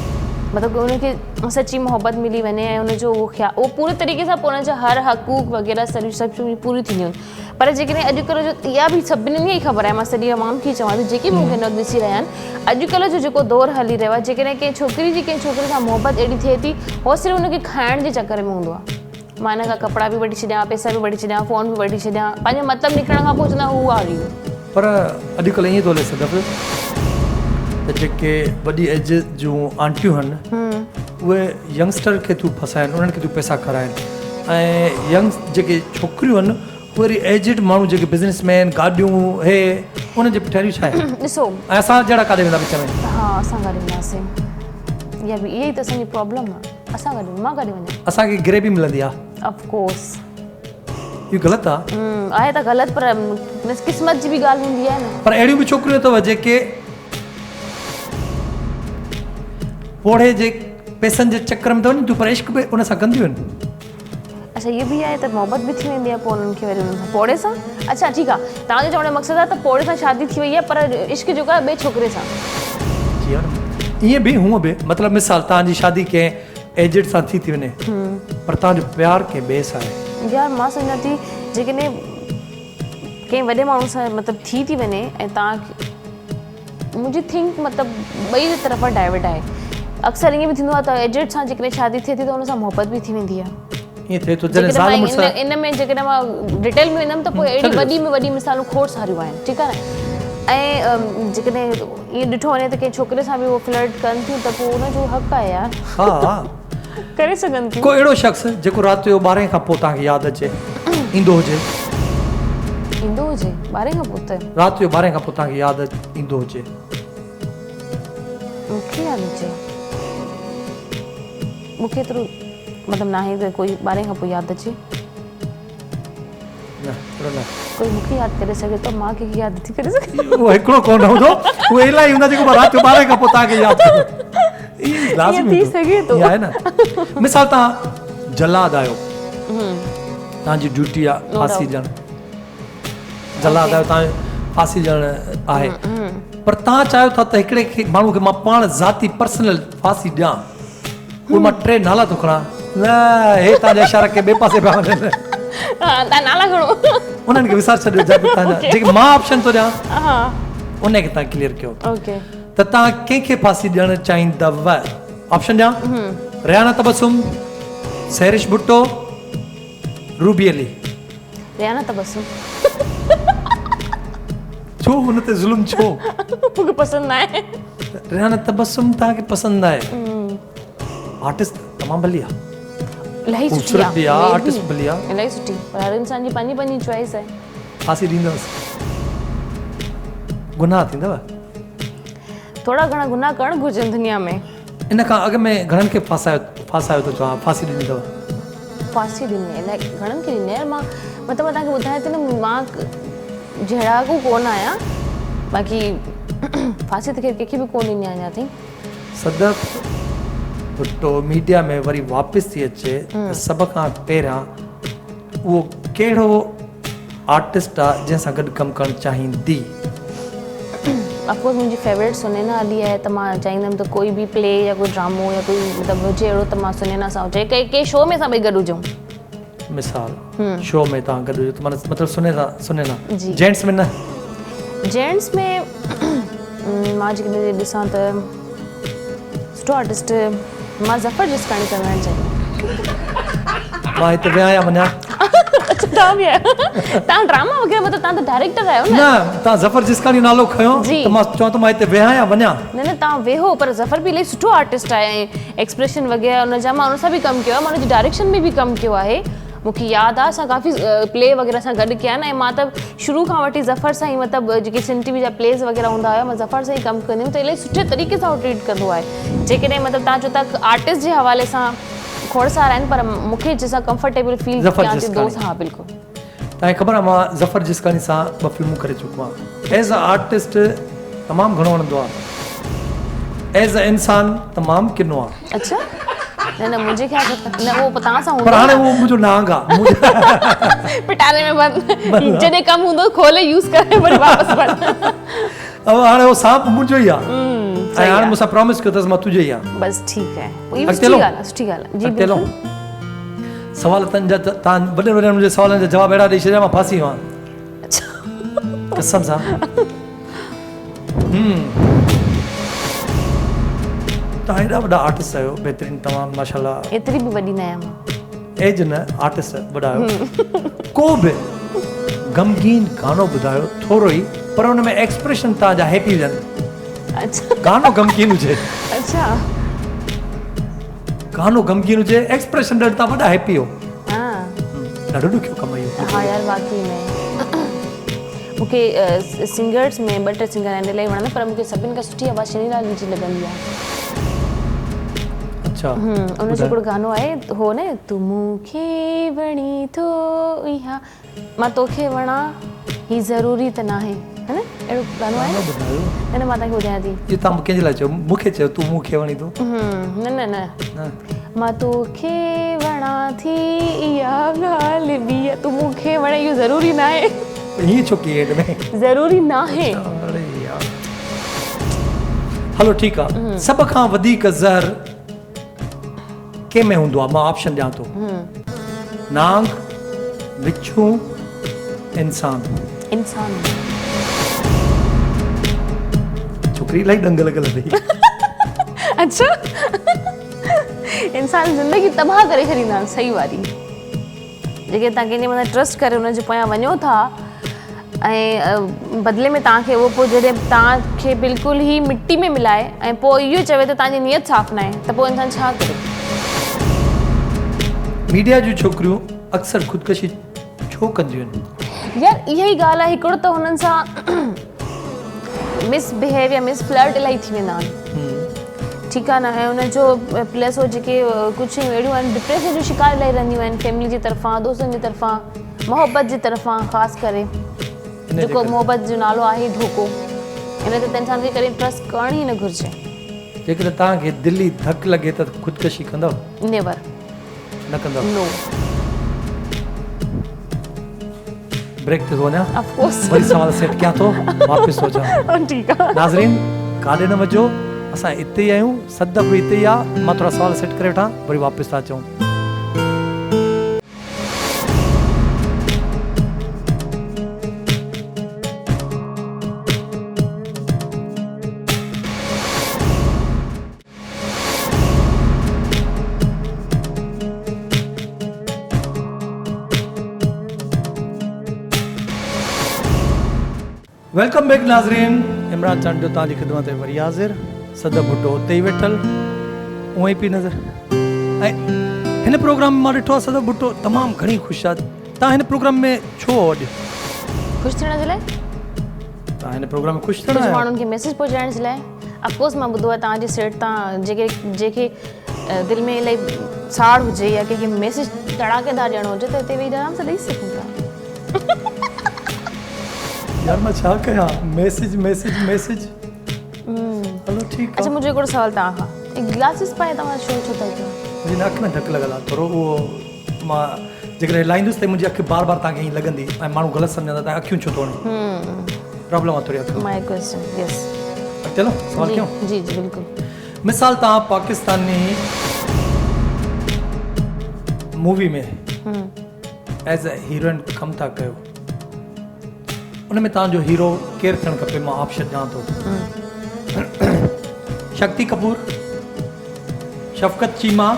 مطلب ان کي سچي محبت ملي وڃي ۽ ان جو اهو خيال اهو پوري طريقي سان پوء ان جا هر حقوق وغيره سڄي سڀ شيون پوريون ٿينديون آهن پر جيڪڏهن اڄڪلهه جو اها به سڀني کي خبر آهي مان سڄي عوام کي چوان ٿي جيڪي به مون کي هن وقت ڏسي رهيا آهن اڄڪلهه جو جيڪو دور هلي رهيو آهي جيڪڏهن ڪنهن ڇوڪري جي ڪنهن ڇوڪري سان محبت اهڙي ٿئي ٿي هو صرف ان کي کائڻ جي چڪر ۾ هوندو آهي مان هن کان ڪپڙا به وٺي ڇڏيان پئسا به وٺي ڇڏيان فون به وٺي ڇڏيان پنهنجو مطلب نڪرڻ کان پوء چوندا هو آ ويو. پر اڄڪلهه ائين ٿو هلي صدف ته جيڪي وڏي ايج جون آنٽيون هن اهي ينگسٽر کي ٿيون ڦاسائن انهن کي ٿيون پئسا کارائن ۽ ينگ جيڪي ڇوڪريون آهن اهي وري ايجڊ ماڻهو جيڪي بزنس مين گاڏيون هي انهن جي پٺيان ڇا آهي ڏسو ۽ اسان جهڙا ڪاڏي ويندا وچ ۾. ها اسان ڪاڏي وينداسين اها به اها ئي ته اسان جي پرابلم آهي اسان ڪاڏي مان ڪاڏي وڃان. اسان کي گريبي ملندي آهي. Of course. اهو غلط آهي. آهي ته غلط پر قسمت جي به ڳالهه هوندي آهي نه. پر اهڙيون به ڇوڪريون اٿو جيڪي پوڙهي جي پئسن جي چڪر ۾ ته وڃن ٿيون پر عشق به ان سان ڪنديون آهن. اڇا اهو به آهي ته محبت به ٿي ويندي آهي پوء انهن کي وري انهن سان پوڙهي سان اڇا ٺيڪ آهي توهان جو چوڻ جو مقصد آهي ته پوڙهي سان شادي ٿي وئي آهي پر عشق جيڪو آهي ٻئي ڇوڪري سان. جي ها نه ائين به هونء به مطلب مثال توهان جي شادي ڪنهن ايجڊ سان ٿي ٿي وڃي پر توهان جو پيار ڪنهن ٻئي سان آهي. يار مان سمجهان ٿي جيڪڏهن ڪنهن وڏي ماڻهو سان مطلب ٿي ٿي وڃي ۽ توهان منهنجي ٿنڪ مطلب ٻئي طرف ڊائيورٽ آهي اڪثر ائين به ٿيندو آهي ته ايجڊ سان جيڪڏهن شادي ٿئي ٿي ته ان سان محبت به ٿي ويندي آهي. ائين ٿئي ٿو جڏهن زال مڙس ان ۾ جيڪڏهن مان ڊيٽيل ۾ ويندم ته پوء اهڙي وڏي ۾ وڏي مثالون کوڙ ساريون آهن ٺيڪ آهي نه ۽ جيڪڏهن ائين ڏٺو وڃي ته ڪنهن ڇوڪري سان به اهو فلرٽ ڪن ٿيون ته پوء ان جو حق آهي يار ها ڪري سگهن ٿيون. ڪو اهڙو شخص جيڪو رات جو ٻارهين کان پوء توهان کي ياد اچي ايندو هجي. ايندو هجي ٻارهين کان پوء ته. رات جو ٻارهين کان پوء توهان کي ياد ايندو هجي. مون کي ياد اچي مون کي ايترو مطلب ناهي ته ڪوئي ٻارهين کان پوء ياد اچي. نه اهڙو نه. ڪوئي مون کي ياد ڪري سگهي ٿو مان ڪنهن کي ياد نٿي ڪري سگهان. اهو هڪڙو ڪونه هوندو اهي الاهي هوندا جيڪو رات جو ٻارهين کان پوء توهان کي ياد ڪندو. ائين لازمي ٿي سگهي ٿو. آهي نه مثال توهان جلاد آهيو توهان جي ڊيوٽي آهي ڦاسي ڏيڻ جلاد آهيو توهان ڦاسي ڏيڻ آهي پر توهان چاهيو ٿا ته هڪڙي کي ماڻهو کي مان پاڻ ذاتي پرسنل ڦاسي ڏيان اهي مان ٽي نالا ٿو کڻان نه هي توهان جا اشارا ڪنهن ٻئي پاسي پيا وڃن. ها توهان نالا کڻو. انهن کي وساري ڇڏيو جا به توهان جا جيڪي مان آپشن ٿو ڏيان ان کي توهان ڪليئر ڪيو. اوڪي. ته توهان ڪنهن کي ڦاسي ڏيڻ چاهيندؤ؟ آپشن ڏيان؟ ريحانه تبسم، سحرش ڀٽو، روبي علي. ريحانه تبسم. ڇو هن تي ظلم ڇو؟ مون کي پسند ناهي. ريحانه تبسم توهان کي پسند ناهي؟ آرٽسٽ تمام ڀلي آ. الاهي سٺي آ. خوبصورت به آ آرٽسٽ به ڀلي آ. الاهي سٺي پر هر انسان جي پنهنجي پنهنجي چوائس آهي. ڦاسي ڏيندس. گناهه ٿيندو. ٿورا گهڻا گناهه ڪرڻ گهرجن دنيا ۾. ان کان اڳ ۾ گهڻن کي ڦاسايو ڦاسايو ٿو چوان ڦاسي ڏني اٿو؟ ڦاسي ڏني آهي الائي گهڻن کي ڏني آهي مان مطلب مان توهان کي ٻڌايان ٿي نه مان جهڙاڪو ڪونه آهيان باقي ڦاسي ته خير ڪنهن کي به ڪونه ڏني آهي اڃا تائين. صدف ڀٽو ميڊيا ۾ وري واپس ٿي اچي ته سڀ کان پهريان اهو ڪهڙو آرٽسٽ آ جنهن سان گڏ ڪم ڪرڻ چاهيندي؟ آف ڪورس منهنجي فيورٽ سنينا علي آهي ته مان چاهيندم ته ڪوئي به پلي يا ڪوئي ڊرامو يا ڪوئي مطلب هجي اهڙو ته مان سنينا سان هجي ڪنهن ڪنهن شو ۾ اسان ٻئي گڏ هجون. مثال شو ۾ توهان گڏ هجو ته معنيٰ مطلب سنينا سنينا جي جينٽس ۾ نه؟ جينٽس ۾ مان جيڪڏهن ڏسان ته سٺو آرٽسٽ مان ظفر جسڪاڻي سان ويهڻ چاهيندم. مان هتي ويهان يا وڃان؟ اڇا توهان به آهيو توهان ڊراما وغيره مطلب توهان ته ڊائريڪٽر آهيو نه. نه توهان ظفر جسڪاڻي جو نالو کنيو ته مان چوان ٿو مان هتي ويهان يا وڃان. نه نه توهان ويهو پر ظفر به الاهي سٺو آرٽسٽ آهي ۽ ايڪسپريشن وغيره ان جا مان ان سان به ڪم ڪيو آهي مان ان جي ڊائريڪشن ۾ به ڪم ڪيو آهي مون کي ياد آهي اسان ڪافي پلي وغيره اسان گڏ ڪيا آهن ۽ مان ته شروع کان وٺي ظفر سان ئي مطلب جيڪي سنڌ ٽي وي جا پليز وغيره هوندا هيا مان ظفر سان ئي ڪم ڪندي هيم ته الاهي سٺي طريقي سان هو ٽريٽ ڪندو آهي جيڪڏهن مطلب توهان چئو ٿا آرٽسٽ جي حوالي سان کوڙ سارا آهن پر مون کي جنهن سان ڪمفرٽيبل فيل ظفر ڪيان ٿي جسڪاڻي. دوست ها بلڪل. توهان کي خبر آهي مان ظفر جسڪاڻي سان ٻه فلمون ڪري چڪو آهيان ايز ا آرٽسٽ تمام گهڻو وڻندو آهي ايز ا انسان تمام ڪنو آهي. اڇا نه نه منهنجي خيال سان نه اهو توهان سان هوندو پر هاڻي اهو منهنجو نانگ آهي پٽاري ۾ بند جڏهن ڪم هوندو کولي يوز ڪري وري واپس بند. هاڻي اهو سانپ منهنجو ئي آهي ۽ هاڻي مون سان پرامس ڪيو اٿس مان تنهنجو ئي آهيان. بس ٺيڪ آهي. اهي به سٺي ڳالهه آهي سٺي ڳالهه آهي جي بلڪل. سوال تن جا تان وڏن وڏن منهنجي سوالن جا جواب اهڙا ڏئي ڇڏيا مان ڦاسي ويو آهيان. قسم سان. توهان ايڏا وڏا آرٽسٽ آهيو بهترين تمام ماشاءالله. ايتري به وڏي نه آهيان مان. ايج نه آرٽسٽ وڏا آهيو. ڪو به غمگين گانو ٻڌايو ٿورو ئي پر ان ۾ ايڪسپريشن توهان جا هيپي هجن. اڇا گانو غمگين هجي. اڇا گانو غمگين هجي ايڪسپريشن ڏيڻ تان وڏا هيپي هو. ها ڏاڍو ڏکيو ڪم اهو. ها يار واقعي ۾ مونکي سنگرز ۾ ٻه ٽي سنگر آهن الاهي وڻندا پر مونکي سڀني کان سٺي آواز شني لال جي لڳندي آهي. اڇا ان جو هڪڙو گانو آهي هو نه تون مون کي وڻي ٿو اها مان توکي وڻان هي ضروري ته ناهي ها نه اهڙو گانو آهي گانو ٻڌايو نه نه مان توهان کي ٻڌايان ٿي. اهو توهان ڪنهن جي لاء چيو مون کي چيو تون مون کي وڻين ٿو. نه نه نه مان توکي وڻان ٿي اها ڳالهه ٻي آ تون مون کي وڻين اهو ضروري ناهي. ائين ڇو ڪيئي اينڊ ۾. ضروري ناهي. اڙي يار هلو ٺيڪ آ سڀ کان وڌيڪ زهر ڪنهن ۾ هوندو آهي؟ مان آپشن ڏيان ٿو. نانگ، وڇون، انسان. انسان. ڇوڪري الاهي ڏنگ لڳل اٿئي. اڇا انسان زندگي تباهه ڪري ڇڏيندا آهن صحيح واري. جيڪڏهن توهان ڪنهن جي مٿان ٽرسٽ ڪري ان جي پويان وڃو ٿا ۽ بدلي ۾ توهان کي اهو پوء جڏهن توهان کي بلڪل ئي مٽي ۾ ملائي ۽ پوء اهو چوي ته توهان جي نيت صاف ناهي ته پوء انسان ڇا ڪري. ميڊيا جون ڇوڪريون اڪثر خودڪشي ڇو ڪنديون آهن؟ يار اها ئي ڳالهه آهي هڪڙو ته هنن سان مس بهيو يا مس فلرٽ الاهي ٿي ويندا آهن ٺيڪ آهي نه ۽ ان جو پلس هو جيڪي ڪجهه شيون اهڙيون آهن ڊپريشن جو شڪار الاهي رهنديون آهن فيملي جي طرفان دوستن جي طرفان محبت جي طرفان خاص ڪري جيڪو محبت جو نالو آهي ڌوڪو ان تي ته انسان کي ڪڏهن ٽرسٽ ڪرڻ ئي نه گهرجي. جيڪڏهن توهان کي دلي ڌڪ لڳي ته خودڪشي ڪندؤ؟ نيور. نه ڪندؤ؟ نو. بريڪ تي ٿو وڃان. Of course. وري سوال سيٽ ڪيان ٿو واپس ٿو اچان. ٺيڪ آ. ناظرين ڪاڏي نه وڃجو اسان اتي ئي آهيون صدف به اتي ئي آ مان ٿورا سوال سيٽ ڪري وٺان وري واپس ٿا اچون. Welcome back ناظرين عمران چانڊيو توهان جي خدمت ۾ وري حاضر صدف ڀٽو اتي ئي ويٺل اونئن ئي پئي نظر ۽ هن پروگرام ۾ مان ڏٺو آهي صدف ڀٽو تمام گهڻي خوش آهي توهان هن پروگرام ۾ ڇو آهو اڄ؟ خوش ٿيڻ جي لاء. توهان هن پروگرام ۾ خوش ٿيڻ آيا آهيو؟ ڪجهه ماڻهن کي ميسيج پهچائڻ جي لاء. آف ڪورس مان ٻڌو آهي توهان جي سيٽ تان جيڪي جيڪي دل ۾ الائي ساڙ هجي يا ڪنهن کي ميسيج ڌڙاڪيدار ڏيڻو هجي ته هتي ويهي آرام سان ڏئي سگهون ٿا. يار مان ڇا ڪيان ميسيج ميسيج ميسيج هلو ٺيڪ آ. اڇا منهنجو هڪڙو سوال توهان کان هي گلاسز پائي توهان شو ڇو ٿا ڪيو؟ منهنجي نڪ ۾ ڌڪ لڳل آ ٿورو اهو مان جيڪڏهن لاهيندس ته منهنجي اک بار بار توهان کي ائين لڳندي ۽ ماڻهو غلط سمجهندا ته اکيون ڇو ٿو هڻي پرابلم آ ٿوري اک ۾. My question yes. اڳتي هلون سوال ڪيون؟ جي جي بلڪل. مثال توهان Pakistani movie ۾ as a heroine ڪم ٿا ڪيو ان ۾ توهان جو هيرو ڪير ٿيڻ کپي مان آپشن ڏيان ٿو شڪتي ڪپور شفقت چيما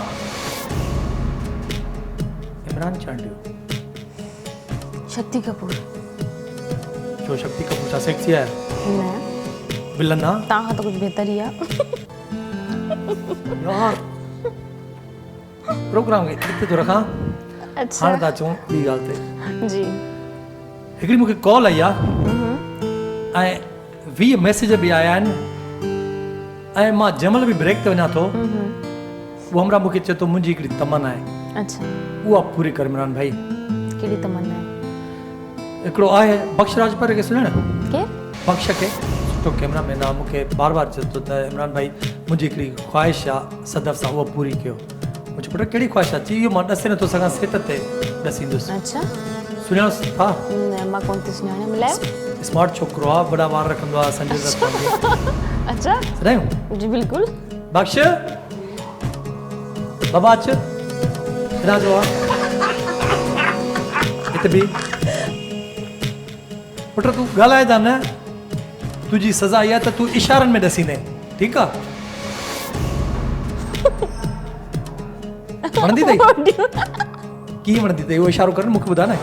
عمران چانڊيو. شڪتي ڪپور. ڇو شڪتي ڪپور ڇا سيڪسي آهي؟ نه. ولن آ؟ توهان کان ته ڪجهه بهتر ئي آ. يار پروگرام کي اتي ٿو رکان. اڇا. هاڻي ٿا اچون ٻي ڳالهه تي. جي. هڪڙي مون کي ڪال آئي آ ۽ 20 ميسيج به آيا آهن ۽ مان جنهن مهل به بريڪ تي وڃان ٿو اهو همراهه مون کي چئي ٿو منهنجي هڪڙي تمنا آهي اڇا اها پوري ڪر عمران ڀائي. ڪهڙي تمنا آهي؟ هڪڙو آهي بخش راڄپر کي سڃاڻين؟ ڪير؟ بخش کي سٺو ڪيمرا مين آهي مون کي بار بار چئي ٿو ته عمران ڀائي منهنجي هڪڙي خواهش آهي صدف سان اها پوري ڪيو. مون چيو پٽ ڪهڙي خواهش آهي؟ چي اهو مان ڏسي نٿو سگهان سيٽ تي ڏسيندس. اڇا. سڃاڻس ٿا؟ نه مان ڪونه ٿي سڃاڻان ملايو. اسمارٽ ڇوڪرو آهي وڏا وار رکندو آهي سنجي دت وانگي. اڇا. سڏايون؟ جي بلڪل. بخش بابا اچ هيڏانهن اچ بابا هت بيهه پٽ تون ڳالهائجان نه تنهنجي سزا اها ته تون اشارن ۾ ڏسيندين ٺيڪ آ وڻندي اٿئي ڪيئن وڻندي اٿئي اهو اشارو ڪر نه مون کي ٻڌاء نه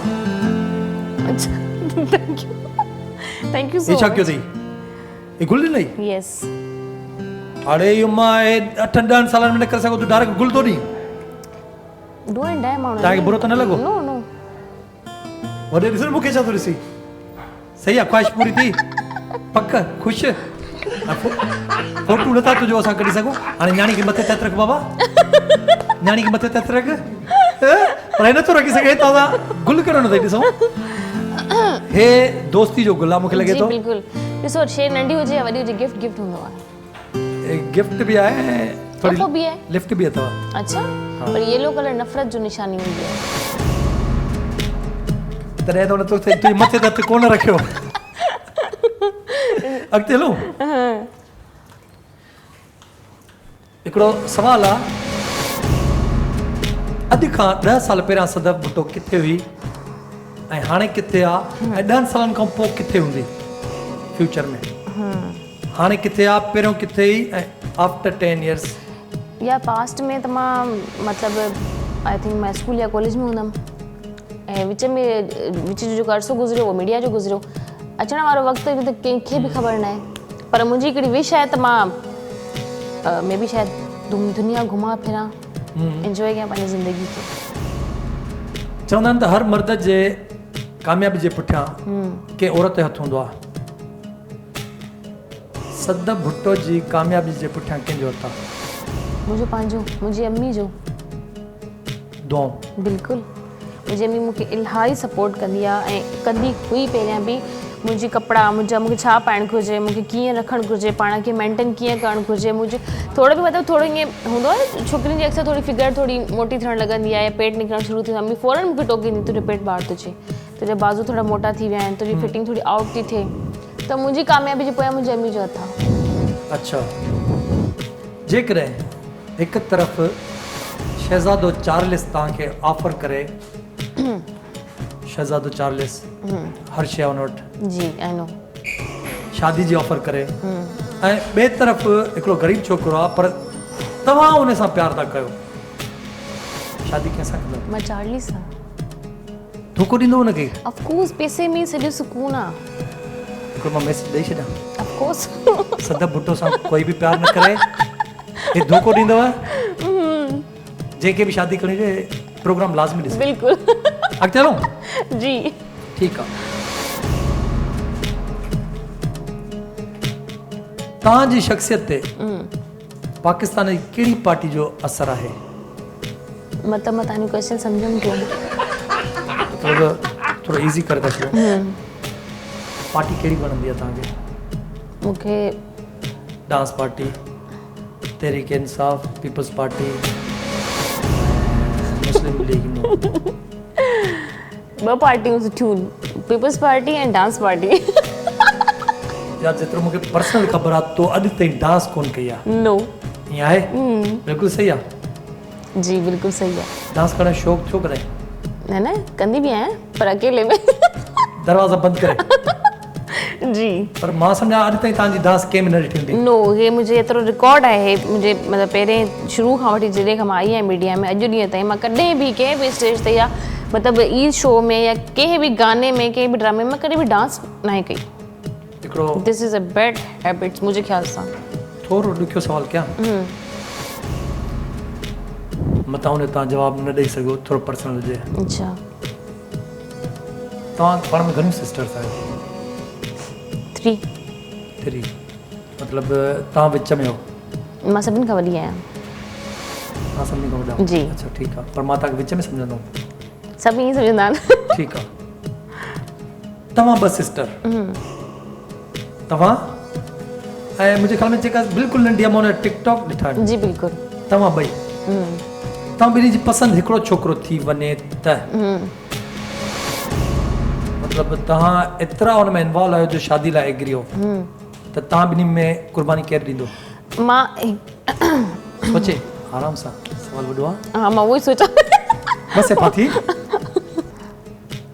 اڇا thank you thank you he سو ڇا ڪيو اٿئي هي گل ڏنئي؟ يس. اڙي اهو مان اهي اٺن ڏهن سالن ۾ نه ڪري سگهو تون ڊائريڪٽ گل ٿو ڏين. Do and ڊائي ماڻهو. توهان کي برو ته نه لڳو؟ نو نو. وڏي ڏس نه مون کي ڇا ٿو ڏسي. صحيح آ خواهش پوري ٿي؟ پڪ خوش؟ فوٽو نٿا تنهنجو اسان ڪڍي سگهون. هاڻي نياڻي کي مٿي تي هٿ رک بابا. نياڻي کي مٿي تي هٿ رک. پر هي نٿو رکي سگهي هتان سان گل ڪهڙو نٿئي ڏسون. هي دوستي جو گل آ مون کي لڳي ٿو. جي بلڪل ڏسو شي ننڍي هجي يا وڏي هجي گفٽ گفٽ هوندو آهي. گفٽ به آهي ۽ ٿوري تحفو به آهي. لفٽ به اٿو. اڇا پر يلو ڪلر نفرت جو نشاني هوندي آهي. تڏهن ته هن توکي تنهنجي مٿي تي هٿ ڪونه رکيو. اڳتي هلون. هڪڙو سوال آ اڄ کان ڏهه سال پهريان صدف ڀٽو ڪٿي هئي ۽ هاڻي ڪٿي آ ۽ ڏهن سالن کان پوء ڪٿي هوندي فيوچر ۾ هاڻي ڪٿي آ پهريون ڪٿي هئي ۽ آفٽر ٽين يرس. يا پاسٽ ۾ ته مان مطلب I think مان اسڪول يا ڪاليج ۾ هوندم ۽ وچ ۾ وچ جو جيڪو عرصو گذريو اهو ميڊيا جو گذريو اچڻ وارو وقت ته ڪنهن کي به خبر ناهي پر منهنجي هڪڙي وش آهي ته مان مي بي شايد دنيا گهمان ڦران انجوائي ڪيان پنهنجي زندگي کي. چوندا آهن ته هر مرد جي ڪاميابي جي پٺيان ڪنهن عورت جو هٿ هوندو آهي. صدف ڀٽو جي ڪاميابي جي پٺيان ڪنهن جو هٿ آهي؟ منهنجو پنهنجو، منهنجي امي جو. دعائون. بلڪل منهنجي امي مون کي الاهي سپورٽ ڪندي آ ۽ ڪندي هئي پهريان به منهنجي ڪپڙا منهنجا مون کي ڇا پائڻ گهرجي مون کي ڪيئن رکڻ گهرجي پاڻ کي مينٽين ڪيئن ڪرڻ گهرجي منهنجي ٿورو به مطلب ٿورو ائين هوندو آهي ڇوڪرين جي اڪثر ٿوري فگر ٿوري موٽي ٿيڻ لڳندي آهي پيٽ نڪرڻ شروع ٿيندو آهي امي فورن مون کي ٽوڪيندي تنهنجو پيٽ ٻاهر ٿو اچي تنهنجا بازو ٿورا موٽا ٿي ويا آهن تنهنجي فٽنگ ٿوري آئوٽ ٿي ٿئي ته منهنجي ڪاميابي جي پويان منهنجي امي جو هٿ آهي. اڇا جيڪڏهن هڪ طرف شهزادو چارلس توهان کي آفر ڪري شهزادو چارلس هر شيء ان وٽ جي آئي نو شادي جي آفر ڪري ۽ ٻئي طرف هڪڙو غريب ڇوڪرو آ پر توهان ان سان پيار ٿا ڪيو شادي ڪنهن سان ڪندؤ؟ مان چارلس سان. ڌوڪو ڏيندو ان کي؟ آف ڪورس پئسي ۾ ئي سڄو سڪون آ. هڪڙو مان ميسيج ڏئي ڇڏيان. Of course. صدف ڀٽو سان ڪوئي به پيار نه ڪري. هي ڌوڪو ڏيندو. جنهن کي به شادي ڪرڻي هجي پروگرام لازمي ڏسي. بلڪل. اڳتي هلون؟ جي. ٺيڪ آ. توهان جي شخصيت تي پاڪستان جي ڪهڙي پارٽي جو اثر آهي؟ مطلب مان توهان جو ڪويشچن سمجهيم ڪونه. مطلب ٿورو ايزي ڪري ٿا ڇڏيون. پارٽي ڪهڙي وڻندي آهي توهان کي؟ مون کي dance party, Tehreek Insaf, peoples party ۽ Muslim league Noon. ٻه پارٽيون سٺيون پيپلز پارٽي ۽ ڊانس پارٽي. يار جيترو مونکي پرسنل خبر آ تو اڄ تائين ڊانس ڪون ڪئي آ. نو. ائين آهي؟ بلڪل صحيح آ. جي بلڪل صحيح آ. ڊانس ڪرڻ جو شوق ٿيو ڪڏهن؟ نه نه ڪندي به آهيان پر اڪيلي ۾. دروازا بند ڪري. جي. پر مان سمجهان اڄ تائين توهان جي ڊانس ڪنهن به نه ڏٺي هوندي. نو هي منهنجي ايترو رڪارڊ آهي منهنجي مطلب پهرين شروع کان وٺي جڏهن کان مان آئي آهيان ميڊيا ۾ اڄ ڏينهن تائين مان ڪڏهن به ڪنهن به اسٽيج تي يا مطلب عيد شو ۾ يا ڪنهن به گاني ۾ ڪنهن به ڊرامي ۾ ڪڏهن به ڊانس ناهي ڪئي. هڪڙو this is a bad habit منهنجي خيال سان. ٿورو ڏکيو سوال ڪيان متان ان جو توهان جواب نه ڏئي سگهو ٿورو پرسنل هجي. اڇا. توهان پاڻ ۾ گهڻيون سسٽرس آهيو؟ ٿري. ٿري مطلب توهان وچ ۾ هو؟ مان سڀني کان وڏي آهيان. توهان سڀني کان وڏا؟ جي. اڇا ٺيڪ آهي پر مان توهان کي وچ ۾ سمجهندو هوم. سڀ ائين سمجهندا آهن. ٺيڪ آهي توهان ٻه سسٽر توهان ۽ منهنجي خيال ۾ جيڪا بلڪل ننڍي آهي مان ان جا ٽڪ ٽاڪ ڏٺا آهن. جي بلڪل. توهان ٻئي توهان ٻنهي جي پسند هڪڙو ڇوڪرو ٿي وڃي ته مطلب توهان ايترا ان ۾ انوالو آهيو جو شادي لاء ايگري هو ته توهان ٻنهي ۾ قرباني ڪير ڏيندو؟ مان سوچي آرام سان سوال وڏو آهي. ها مان اهو ئي سوچان بس ڦاٿي.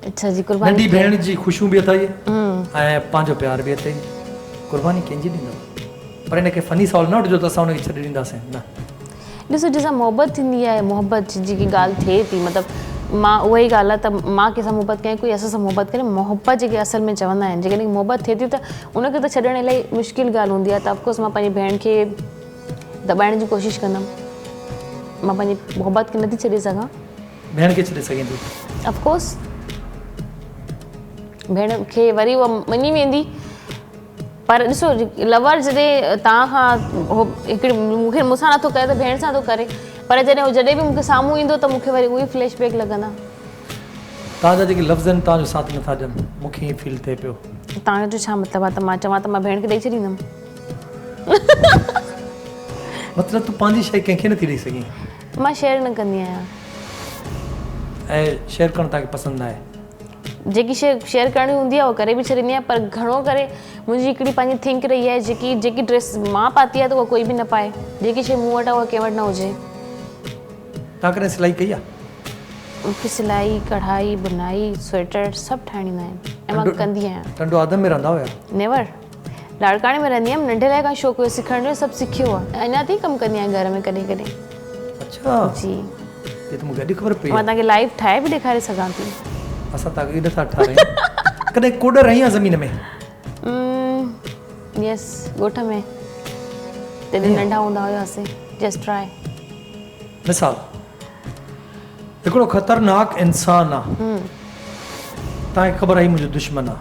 اڇا جي قرباني ننڍي ڀيڻ جي خوشيون به اٿئي ۽ پنهنجو پيار به اٿئي قرباني ڪنهن جي ڏيندو؟ پر ان کي فني سوال نه وٺجو ته اسان ان کي ڇڏي ڏينداسين نه. ڏسو جنهن سان محبت ٿيندي آهي محبت جي جيڪي ڳالهه ٿئي ٿي مطلب مان اها ئي ڳالهه آهي ته مان ڪنهن سان محبت ڪيان ڪوئي اسان سان محبت ڪري محبت جيڪي اصل ۾ چوندا آهن جيڪڏهن محبت ٿئي ٿي ته ان کي ته ڇڏڻ الاهي مشڪل ڳالهه هوندي آهي ته آف ڪورس مان پنهنجي ڀيڻ کي دٻائڻ جي ڪوشش ڪندم مان پنهنجي محبت کي نٿي ڇڏي سگهان. ڀيڻ کي ڇڏي سگهين ٿي؟ آف ڪورس ڀيڻ کي وري اها مڃي ويندي پر ڏسو لور جڏهن توهان کان هو هڪڙي مون کي مون سان نٿو ڪري ته ڀيڻ سان ٿو ڪري پر جڏهن هو جڏهن به مون کي سامهون ايندو ته مون کي وري اهي فليش بيڪ لڳندا. توهان جا جيڪي لفظ آهن توهان جو ساٿ نٿا ڏين مون کي ائين فيل ٿئي پيو. توهان جو ڇا مطلب آهي ته مان چوان ته مان ڀيڻ کي ڏئي ڇڏيندم. مطلب تون پنهنجي شيء ڪنهن کي نٿي ڏئي سگهين. مان شيئر نه ڪندي آهيان. ۽ شيئر ڪرڻ توهان کي پسند ناهي. جيڪي شيء شيئر ڪرڻي هوندي آهي اها ڪري به ڇڏيندي آهيان پر گهڻو ڪري منهنجي هڪڙي پنهنجي ٿنڪ رهي آهي جيڪي جيڪي ڊريس مان پاتي آهي ته اها ڪوئي به نه پائي جيڪي شيء مون وٽ آهي اها ڪنهن وٽ نه هجي. توهان ڪڏهن سلائي ڪئي آهي؟ مون کي سلائي، ڪڙهائي، بنائي، سوئيٽر سڀ ٺاهڻ ايندا آهن ۽ مان ڪندي آهيان. ٽنڊو آدم ۾ رهندا هيا؟ نيور. لاڙڪاڻي ۾ رهندي هيم ننڍي لاء کان شوق هيو سکڻ جو سڀ سکيو آهي اڃا تائين ڪم ڪندي آهيان گهر ۾ ڪڏهن ڪڏهن. اڇا. جي. هي ته مون کي اڄ خبر پئي. مان توهان کي لائيو ٺاهي به ڏيکاري سگهان ٿي. اسان توهان کي نٿا ٺارايون. ڪڏهن ڪوڏر هنئي آ زمين ۾؟ يس ڳوٺ ۾ جڏهن ننڍا هوندا هياسين جسٽ ٽرائي. مثال هڪڙو خطرناڪ انسان آ توهان کي خبر آ هي منهنجو دشمن آ.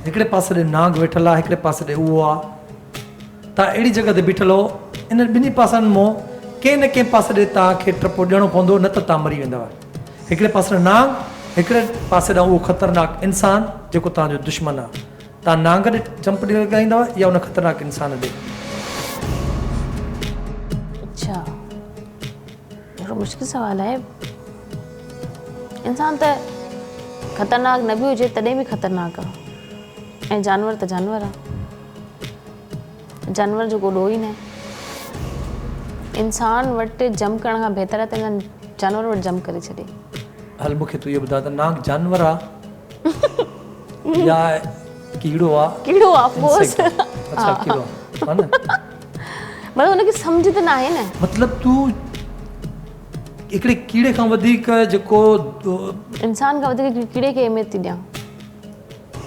هڪڙي پاسي ڏي نانگ ويٺل آ هڪڙي پاسي ڏي اهو آ. توهان اهڙي جڳهه تي بيٺل هئو، انهن ٻنهي پاسن مون ڪنهن نه ڪنهن پاسي ڏي توهان کي ٽپو ڏيڻو پوندو نه ته توهان مري ويندؤ. هڪڙي پاسي ڏانهن نانگ، هڪڙي پاسي ڏانهن اهو خطرناڪ انسان جيڪو توهان جو دشمن آهي. توهان نانگ ڏي جمپ لڳائيندؤ يا ان خطرناڪ انسان ڏي؟ اڇا ڏاڍو مشڪل سوال آهي. انسان ته خطرناڪ نه به هجي تڏهن به خطرناڪ آهي ۽ جانور ته جانور آهي. جانور جو ڪو ڏوهه ئي ناهي. انسان وٽ جمپ ڪرڻ کان بهتر آهي ته انسان جانور وٽ جمپ ڪري ڇڏي. هل مون کي تون اهو ٻڌاء ته نانگ جانور آ يا ڪيڙو آ؟ ڪيڙو آ آف ڪورس. اڇا ڪيڙو آ ها نه. مطلب ان کي سمجهه ته ناهي نه. مطلب تون هڪڙي ڪيڙي کان وڌيڪ جيڪو انسان کان وڌيڪ ڪيڙي کي اهميت ٿي ڏيان.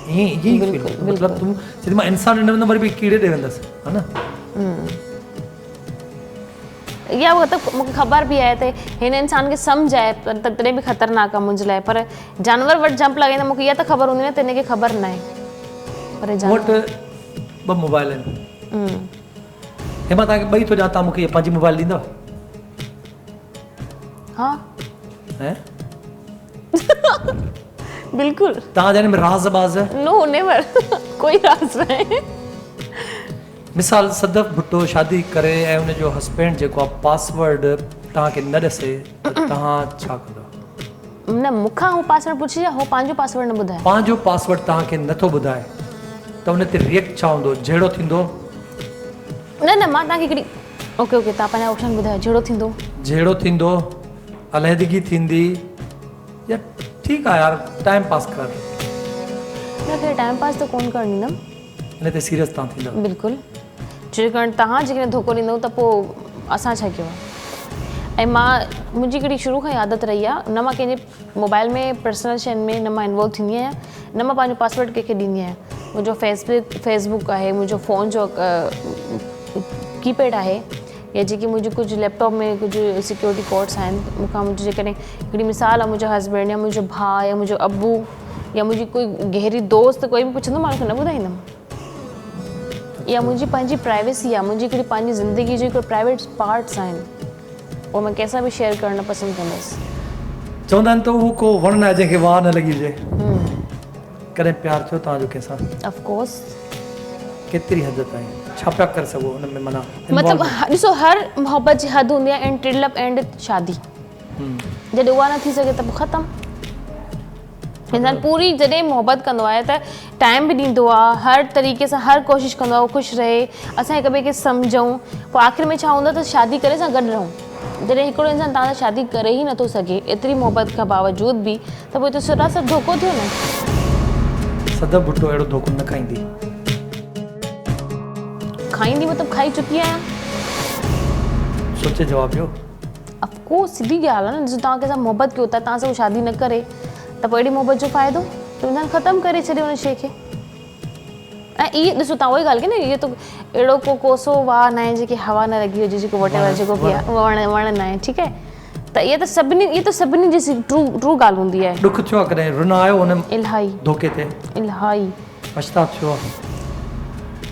ائين ائين ئي فيل مطلب تون چي مان انسان ڏي نه ويندم وري به ڪيڙي ڏي ويندس ها نه. يا مطلب مون کي خبر به آهي ته هن انسان کي سمجهه آهي پر تڏهن به خطرناڪ آهي منهنجي لاء پر جانور وٽ جمپ لڳائيندي مون کي اها ته خبر هوندي نه ته هن کي خبر ناهي پر مون وٽ ٻه موبائل آهن هي مان توهان کي ٻئي ٿو ڏيان توهان مون کي پنهنجي موبائل ڏيندؤ؟ ها هي بلڪل. توهان جا ان ۾ راز باز؟ نو نيور ڪوئي راز ناهي. مثال صدف ڀٽو شادي ڪري ۽ ان جو هسبينڊ جيڪو آ پاسورڊ توهان کي نه ڏسي ته توهان ڇا ڪندؤ؟ نه مون کان هو پاسورڊ پڇي يا هو پنهنجو پاسورڊ نه ٻڌائي؟ پنهنجو پاسورڊ توهان کي نه ٿو ٻڌائي ته ان تي ريئڪٽ ڇا هوندو؟ جهيڙو ٿيندو؟ نه نه مان توهان کي هڪڙي اوڪي اوڪي توهان پنهنجا آپشن ٻڌايو جهيڙو ٿيندو؟ جهيڙو ٿيندو، عليحدگي ٿيندي يا ٺيڪ آ يار ٽائيم پاس ڪر. نه خير ٽائيم پاس ته ڪون ڪرڻ ڏيندم. ان تي سيريس تان ٿيندؤ. بلڪل ڇاڪاڻ توهان جيڪڏهن ڌوڪو ڏيندؤ ته پوء اسان ڇا ڪيون. ۽ مان منهنجي هڪڙي شروع کان ئي عادت رهي آ نه مان ڪنهن جي موبائل ۾ پرسنل شين ۾ نه مان انوالو ٿيندي آهيان نه مان پنهنجو پاسورڊ ڪنهن کي ڏيندي آهيان منهنجو فيس فيس بڪ آهي منهنجو فون جو ڪي پيڊ آهي يا جيڪي منهنجي ڪجهه ليپ ٽاپ ۾ ڪجهه سيڪيورٽي ڪوڊس آهن مون کان منهنجو جيڪڏهن هڪڙي مثال آهي منهنجو هسبينڊ يا منهنجو ڀاء يا منهنجو ابو يا منهنجي ڪوئي گهري دوست ڪوئي به پڇندو مان ان کي نه ٻڌائيندم اها منهنجي پنهنجي پرائيويسي آهي منهنجي هڪڙي پنهنجي زندگي جو هڪڙو پرائيويٽ پارٽس آهن اهو مان ڪنهن سان به شيئر ڪرڻ نه پسند ڪندس. چوندا آهن ته اهو ڪو وڻ ناهي جنهن کي واء نه لڳي هجي. ڪڏهن پيار ٿيو توهان جو ڪنهن سان؟ Of course. ڪيتري حد تائين؟ ڇا پيا ڪري سگهو ان ۾ معنيٰ مطلب ڏسو هر محبت جي حد هوندي آهي اينڊ ٽل اپ اينڊ شادي جڏهن اها نه ٿي سگهي ته پوء ختم. انسان پوري جڏهن محبت ڪندو آهي ته ٽائيم به ڏيندو آهي هر طريقي سان هر ڪوشش ڪندو آهي هو خوش رهي اسان هڪ ٻئي کي سمجهون پوء آخر ۾ ڇا هوندو آهي ته شادي ڪري اسان گڏ رهون جڏهن هڪڙو انسان توهان سان شادي ڪري ئي نٿو سگهي ايتري محبت کان باوجود به ته پوء ته سراسر ڌوڪو ٿيو نه. صدف ڀٽو اهڙو ڌوڪو نه کائيندي. کائيندي مطلب کائي چڪي آهيان. سوچي جواب ڏيو. آف ڪورس سڌي ڳالهه آهي نه ڏسو توهان ڪنهن سان محبت ڪيو ٿا توهان سان هو شادي نه ڪري ته پوء اهڙي محبت جو فائدو ته انسان ختم ڪري ڇڏي ان شيء کي ۽ اهي ڏسو توهان اها ئي ڳالهه ڪئي نه اهو ته اهڙو ڪو ڪوسو واهه ناهي جيڪي هوا نه لڳي هجي جيڪو وٽ ايور جيڪو به آهي وڻ وڻ ناهي ٺيڪ آهي ته اها ته سڀني اها ته سڀني جي ٽرو ٽرو ڳالهه هوندي آهي. ڏک ٿيو آهي ڪڏهن رنو آيو ان الائي ڌوڪي تي؟ الائي. پڇتاء ٿيو آهي؟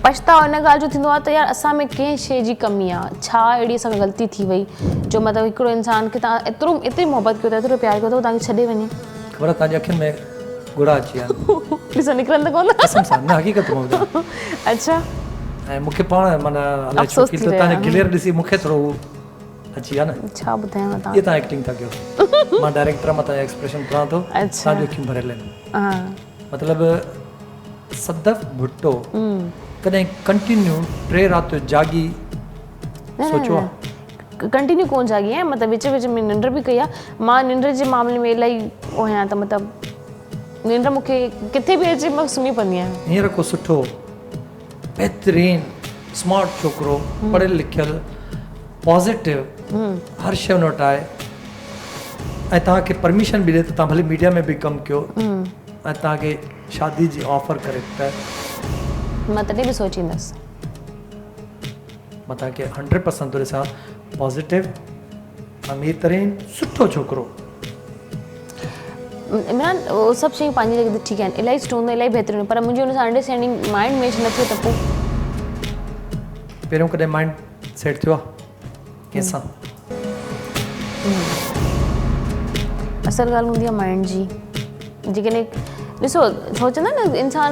پڇتاء ان ڳالهه جو ٿيندو آهي ته يار اسان ۾ ڪنهن شيء جي ڪمي آهي ڇا اهڙي اسان کان غلطي ٿي وئي جو مطلب هڪڙو انسان کي توهان ايترو ايتري محبت ڪيو ٿا ايترو پيار ڪيو ٿا هو توهان کي ڇڏي وڃي. خبر آهي توهان جي اکين ۾ ڳوڙها اچي ويا آهن. ڏسو نڪرن ته ڪونه. قسم سان نه حقيقت مان ٻڌايان. اڇا. ۽ مون کي پاڻ معنيٰ الائي ڇو فيل ٿيو توهان جا گلير ڏسي مون کي ٿورو اچي ويا نه. ڇا ٻڌايان توهان کي. اهي توهان ايڪٽنگ ٿا ڪيو. مان ڊائريڪٽر آهيان مان توهان جا ايڪسپريشن پڙهان ٿو. توهان جون اکيون ڀريل آهن. مطلب صدف ڀٽو ڪڏهن ڪنٽينيو ٽي راتيون جاڳي سوچيو آ؟ ڪنٽينيو ڪون جاڳي آهيان مطلب وچ وچ ۾ ننڊ به ڪئي آ مان ننڊ جي معاملي ۾ الائي او آهيان ته مطلب ننڊ مون کي ڪٿي به اچي مان سمهي پوندي آهيان. هينئر ڪو سٺو بهترين سمارٽ ڇوڪرو پڙهيل لکيل پازيٽو هر شي ان وٽ آهي ۽ توهان کي پرميشن به ڏي ته توهان ڀلي ميڊيا ۾ به ڪم ڪيو ۽ توهان کي شادي جي آفر ڪري ته. مان تڏهن به سوچيندس. مان توهان کي هنڊريڊ پرسنٽ ٿو ڏسان پازيٽو امير ترين سٺو ڇوڪرو. عمران اهو سڀ شيون پنهنجي جڳهه تي ٺيڪ آهن الاهي سٺو هوندو الاهي بهترين پر منهنجي ان سان انڊرسٽينڊنگ مائنڊ ميچ نه ٿيو ته پوء. پهريون ڪڏهن مائنڊ سيٽ ٿيو آهي ڪنهن سان؟ اصل ڳالهه هوندي آهي مائنڊ جي جيڪڏهن ڏسو ڇو چوندا آهن نه انسان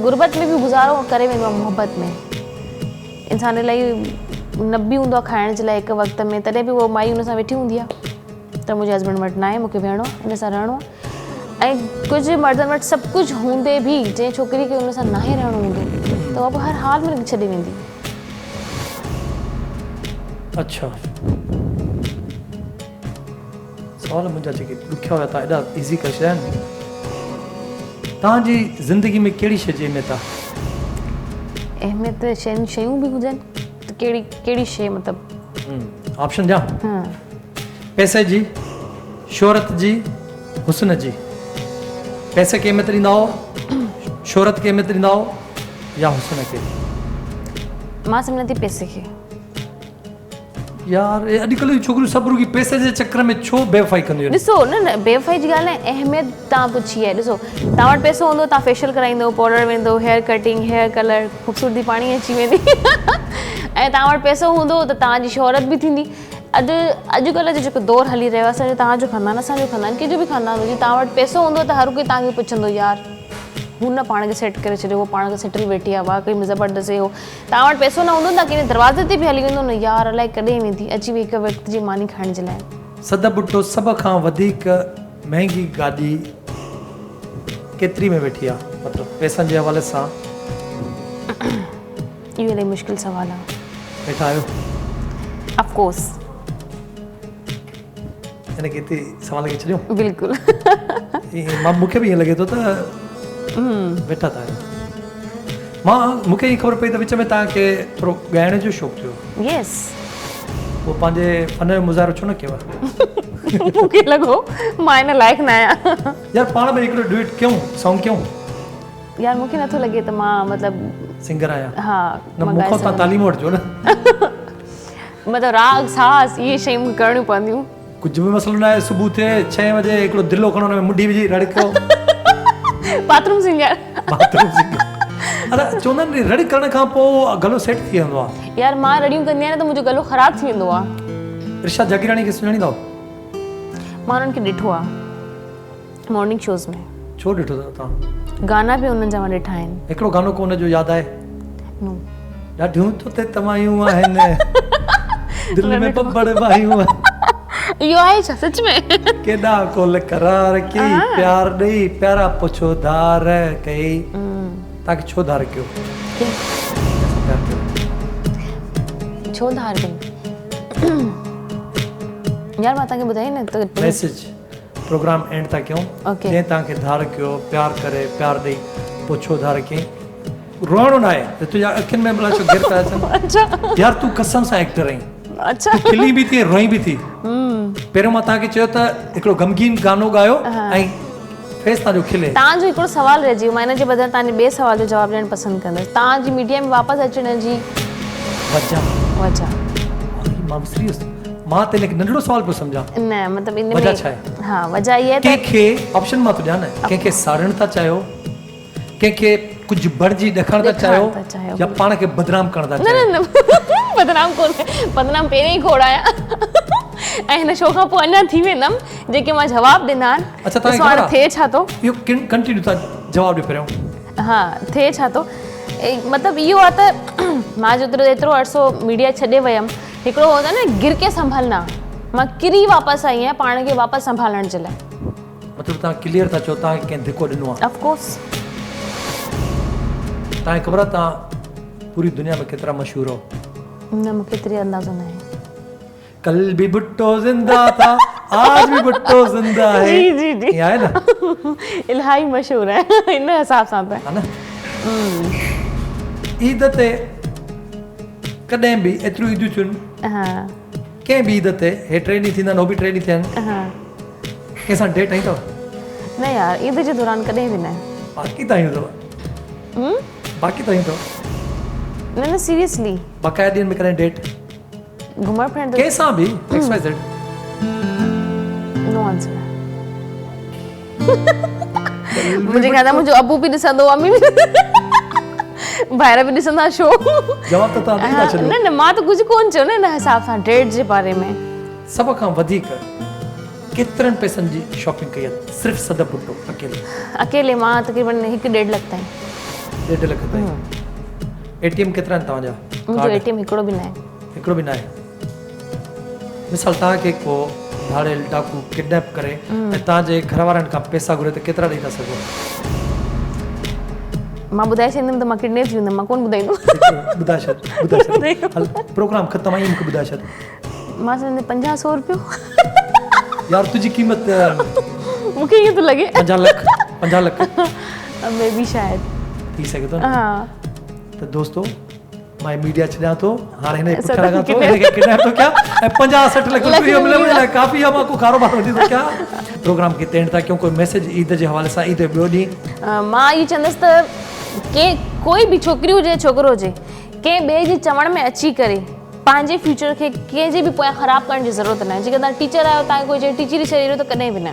غربت ۾ به گذارو ڪري ويندو آهي محبت ۾ انسان الاهي نه به هوندو آهي کائڻ جي لاء هڪ وقت ۾ تڏهن به اها مائي ان سان ويٺي هوندي آهي ته منهنجي هسبنڊ وٽ ناهي مونکي ويهڻو آهي ان سان رهڻو آهي ۽ ڪجهه مردن وٽ سڀ ڪجهه هوندي به جنهن ڇوڪري کي ان سان ناهي رهڻو هوندو ته اها به هر حال ۾ ڇڏي ويندي. اڇا سوال منهنجا جيڪي ڏکيا هيا تان ايڏا ايزي ڪري ڇڏيا آهن. توهان جي زندگي ۾ ڪهڙي شيء جي اهميت آهي؟ اهميت شين شيون به هجن ته ڪهڙي ڪهڙي شيء مطلب. آپشن ڏيان؟ ها. پئسي جي، شهرت جي، حسن جي. پئسي کي اهميت ڏيندا هئو؟ شهرت کي اهميت ڏيندا آهيو يا حسن کي؟ مان سمجهان ٿي پئسي کي. يار اڄ ڪلهه جون ڇوڪريون سڀ رڳي پئسي جي چڪر ۾ ڇو بيوفائي ڪنديون آهن. ڏسو نه نه بيوفائي جي ڳالهه ناهي اهميت توهان پڇي آهي ڏسو توهان وٽ پئسو هوندو توهان فيشل ڪرائيندو پوڊر ويندو هيئر ڪٽنگ هيئر ڪلر خوبصورتي پاڻي اچي ويندي ۽ توهان وٽ پئسو هوندو ته توهان جي شهرت به ٿيندي اڄ اڄڪلهه جو جيڪو دور هلي رهيو آهي اسان جو توهان جو خاندان اسان جو خاندان ڪنهن جو به خاندان هجي توهان وٽ پئسو هوندو ته هر ڪوئي توهان کي پڇندو يار هو نه پاڻ کي سيٽ ڪري ڇڏيو هو پاڻ کي سيٽل ويٺي آهي واقعي ۾ زبردست هي هو توهان وٽ پئسو نه هوندو نه ڪنهن دروازي تي به هلي ويندو نه يار الائي ڪڏهن ويندي اچي وئي هڪ وقت جي ماني کائڻ جي لاء. صدف ڀٽو سڀ کان وڌيڪ مهنگي گاڏي ڪيتري ۾ ويٺي آ مطلب پئسن جي حوالي سان. اهو الائي مشڪل سوال آ. ويٺا آهيو؟ Of course. ان کي هتي سوال کي ڇڏيون؟ بلڪل. مان مون کي به ائين لڳي ٿو ته ويٺا ته آهيو. مان مون کي ائين خبر پئي ته وچ ۾ توهان کي ٿورو ڳائڻ جو شوق ٿيو. يس. پوء پنهنجي فن جو مظاهرو ڇو نه ڪيو؟ مون کي لڳو مان ان لائق نه آهيان. يار پاڻ ۾ هڪڙو ڊوئيٽ ڪيون سانگ ڪيون. يار مون کي نٿو لڳي ته مان مطلب سنگر آهيان. ها نه مون کان توهان تعليم وٺجو نه. مطلب راڳ ساز اهي شيون مون کي ڪرڻيون پونديون. ڪجهه به مسئلو ناهي صبح ٿئي ڇهين وڄي هڪڙو دلو کڻو ان ۾ منڍي وجهي رڙ ڪيو. Bathroom singer. Bathroom singer. ادا چوندا آهن رڙ ڪرڻ کان پوء گلو سيٽ ٿي ويندو آهي. يار مان رڙيون ڪندي آهيان نه ته منهنجو گلو خراب ٿي ويندو آهي. ارشاد جاگيراڻي کي سڃاڻيندا آهيو؟ مان انهن کي ڏٺو آهي مارننگ شوز ۾. ڇو ڏٺو اٿو توهان؟ گانا به انهن جا مان ڏٺا آهن. هڪڙو گانو ڪو ان جو ياد آهي؟ نو. ڏاڍيون تو تي تمايون آهن دل ۾ ٻٻڙ باهيون آهن. اهو آهي ڇا سچ ۾؟ ڪيڏا قول قرار ڪيئي پيار ڏئي پيارا پوء ڇو ڌار ڪيئي. توهان کي ڇو ڌار ڪيو؟ ڪنهن سان پيار ڪيو؟ ڇو ڌار ڪئي؟ يار مان توهان کي ٻڌائي نه ته. ميسيج. پروگرام اينڊ ٿا ڪيون جنهن توهان کي ڌار ڪيو پيار ڪري پيار ڏئي پوء ڇو ڌار ڪيئي روئڻو ناهي ته تنهنجا اکين ۾ ڀلا ڇو گهر پيا اچن يار تون قسم سان ايڪٽر آهين اڇا تون کلين به ٿي روئين به ٿي پهريون مان توهان کي چيو ته هڪڙو غمگين گانو ڳايو ۽ فيس توهان جو کلي. توهان جو هڪڙو سوال رهجي ويو مان ان جي بدران توهان جي ٻئي سوال جو جواب ڏيڻ پسند ڪندس توهان جي ميڊيا ۾ واپس اچڻ جي وجه وجه مان وسري ويس مان ته ان کي ننڍڙو سوال پيو سمجهان. نه مطلب ان ۾ وجه ڇا آهي؟ ها وجه اها آهي ته ڪنهن کي آپشن مان ٿو ڏيان نه ڪنهن کي ساڙڻ ٿا چاهيو ڪنهن کي ڪجهه بڻجي ڏيکارڻ ٿا چاهيو يا پاڻ کي بدنام ڪرڻ ٿا چاهيو. نه نه بدنام ڪونه بدنام پهرين ئي کوڙ آهيان ۽ هن شو کان پوء اڃا ٿي ويندم جيڪي مان جواب ڏنا آهن اڇا توهان کي خبر آهي ٿئي ڇا ٿو اهو ڪنٽينيو توهان جواب ڏيو پهريون. ها ٿئي ڇا ٿو مطلب اهو آهي ته مان جيترو ايترو عرصو ميڊيا ڇڏي ويم هڪڙو هوندو آهي نه گر ڪي سنڀلنا مان ڪري واپس آئي آهيان پاڻ کي واپس سنڀالڻ جي لاء. مطلب توهان ڪليئر ٿا چئو توهان کي ڪنهن ڌڪو ڏنو آهي. Of course. توهان کي خبر آهي توهان پوري دنيا ۾ ڪيترا مشهور آهو. نه مون کي ايتري اندازو ناهي. ڪل ڀي ڀٽو زنده ٿا آج ڀي ڀٽو زنده هي. جي جي جي ائين آهي نه. الاهي مشهور آهي ان حساب سان ته. ها نه. عيد تي ڪڏهن به ايتريون عيدون ٿيون ها. ڪنهن به عيد تي هي ٽي ڏينهن ٿيندا آهن هو به ٽي ڏينهن ٿيا آهن. ها. ڪنهن سان ڊيٽ هنئي اٿو؟ نه يار عيد جي دوران ڪڏهن به نه. باقي ته هنيون اٿو. باقي ته هنيون اٿو. نه نه سيريسلي. بقايا ڏينهن ۾ ڪڏهن ڊيٽ؟ گهمڻ ڦرڻ ته ڪنهن سان به ايڪس وائي زيڊ. نو آنسر. منهنجي خيال سان منهنجو ابو به ڏسندو امي به ڀائر به ڏسندا شو. جواب ته توهان ڏئي ٿا ڇڏيو. نه نه مان ته ڪجهه ڪونه چيو نه ان حساب سان ڊيٽ جي باري ۾. سڀ کان وڌيڪ ڪيترن پئسن جي شاپنگ ڪئي آهي صرف صدف ڀٽو اڪيلي؟ اڪيلي مان تقريبن هڪ ڏيڍ لک تائين. ڏيڍ لک تائين. اي ٽي ايم ڪيترا آهن توهان جا؟ منهنجو اي ٽي ايم هڪڙو به ناهي. هڪڙو به ناهي. مثال توهان کي ڪو ڌاڙيل ڊاڪو ڪڊنيپ ڪري ۽ توهان جي گهر وارن کان پئسا گهري ته ڪيترا ڏئي ٿا سگهو؟ مان ٻڌائي ڇڏيندم ته مان ڪڊنيپ ٿي ويندم مان ڪونه ٻڌائيندم. ٻڌائي ڇڏ ٻڌائي ڇڏ هل پروگرام ختم آهي مون کي ٻڌائي ڇڏ. مان سمجهندي 50 سو روپيو. يار تنهنجي قيمت مون کي ائين ٿو لڳي. 50 لک 50 لک مي بي شايد ٿي سگهي ٿو نه. ها ته دوستو. مان هي ميڊيا ڇڏيان ٿو هاڻي هن جي پٺيان لڳان ٿو هن کي ڪڊنيپ ٿو ڪيان ۽ 50 60 لک روپيا ملي منهنجي لاء ڪافي آهي مان ڪو ڪاروبار وٺي ٿو ڪيان پروگرام کي تينڊ ٿا ڪيون ڪوئي ميسيج عيد جي حوالي سان عيد جو ٻيو ڏينهن. مان اهو چوندس ته ڪنهن ڪوئي به ڇوڪري هجي يا ڇوڪرو هجي ڪنهن ٻئي جي چوڻ ۾ اچي ڪري پنهنجي فيوچر کي ڪنهن جي به پويان خراب ڪرڻ جي ضرورت ناهي جيڪڏهن توهان ٽيچر آهيو توهان کي ڪوئي چئي ٽيچر ئي ڇڏي ڏيو ته ڪڏهن به نه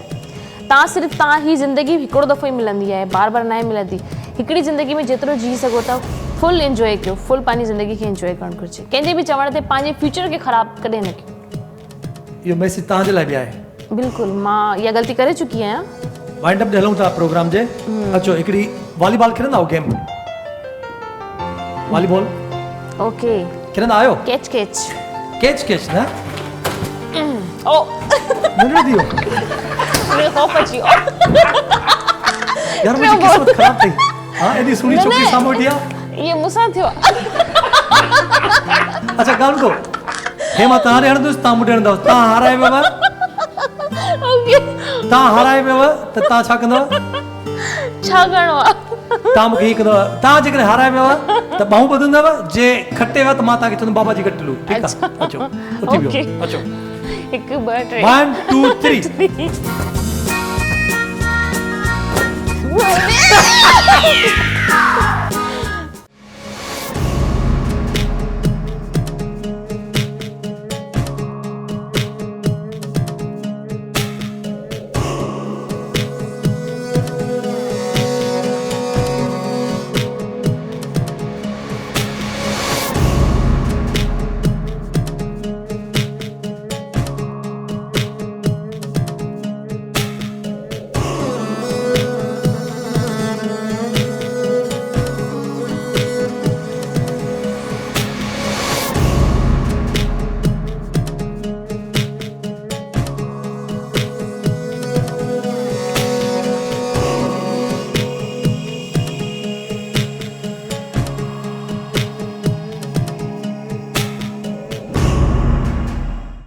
توهان صرف توهان هي زندگي هڪڙو دفعو ئي ملندي آهي بار بار ناهي ملندي هڪڙي زندگي ۾ جيترو جي سگهو ٿا فل انجوائي ڪيو فل پنهنجي زندگي کي انجوائي ڪرڻ گهرجي ڪنهن جي به چوڻ تي پنهنجي فيوچر کي خراب ڪڏهن نه ڪيو. اهو ميسيج توهان جي لاء به آهي. بلڪل مان اها غلطي ڪري چڪي آهيان. وائنڊ اپ ڏي هلون ٿا پروگرام جي اچو هڪڙي والي بال کيڏندا آهيو گيم والي بال اوڪي کيڏندا آهيو ڪيچ ڪيچ ڪيچ ڪيچ نه او ننڍڙو ٿي ويو مونکي خوف اچي ويو يار منهنجي قسمت خراب اٿئي ها ايڏي سهڻي ڇوڪري سامهون ويٺي آ اهي مون سان ٿيو اچھا ڳالهه ٻڌو هي مان توهان ڏي هڻندس توهان مون ڏي هڻندؤ توهان هارائي ويو توهان هارائي ويو ته توهان ڇا ڪندؤ ڇا ڪرڻو آ توهان مون کي هي ڪندؤ توهان جيڪڏهن هارائي ويو ته ٻانهون ٻڌندؤ جي کٽي ويو ته مان توهان کي چوندم بابا جي گٽلو ٺيڪ آ اچو اٿي بيهو اچو هڪ ٻه ٽي 1 2 3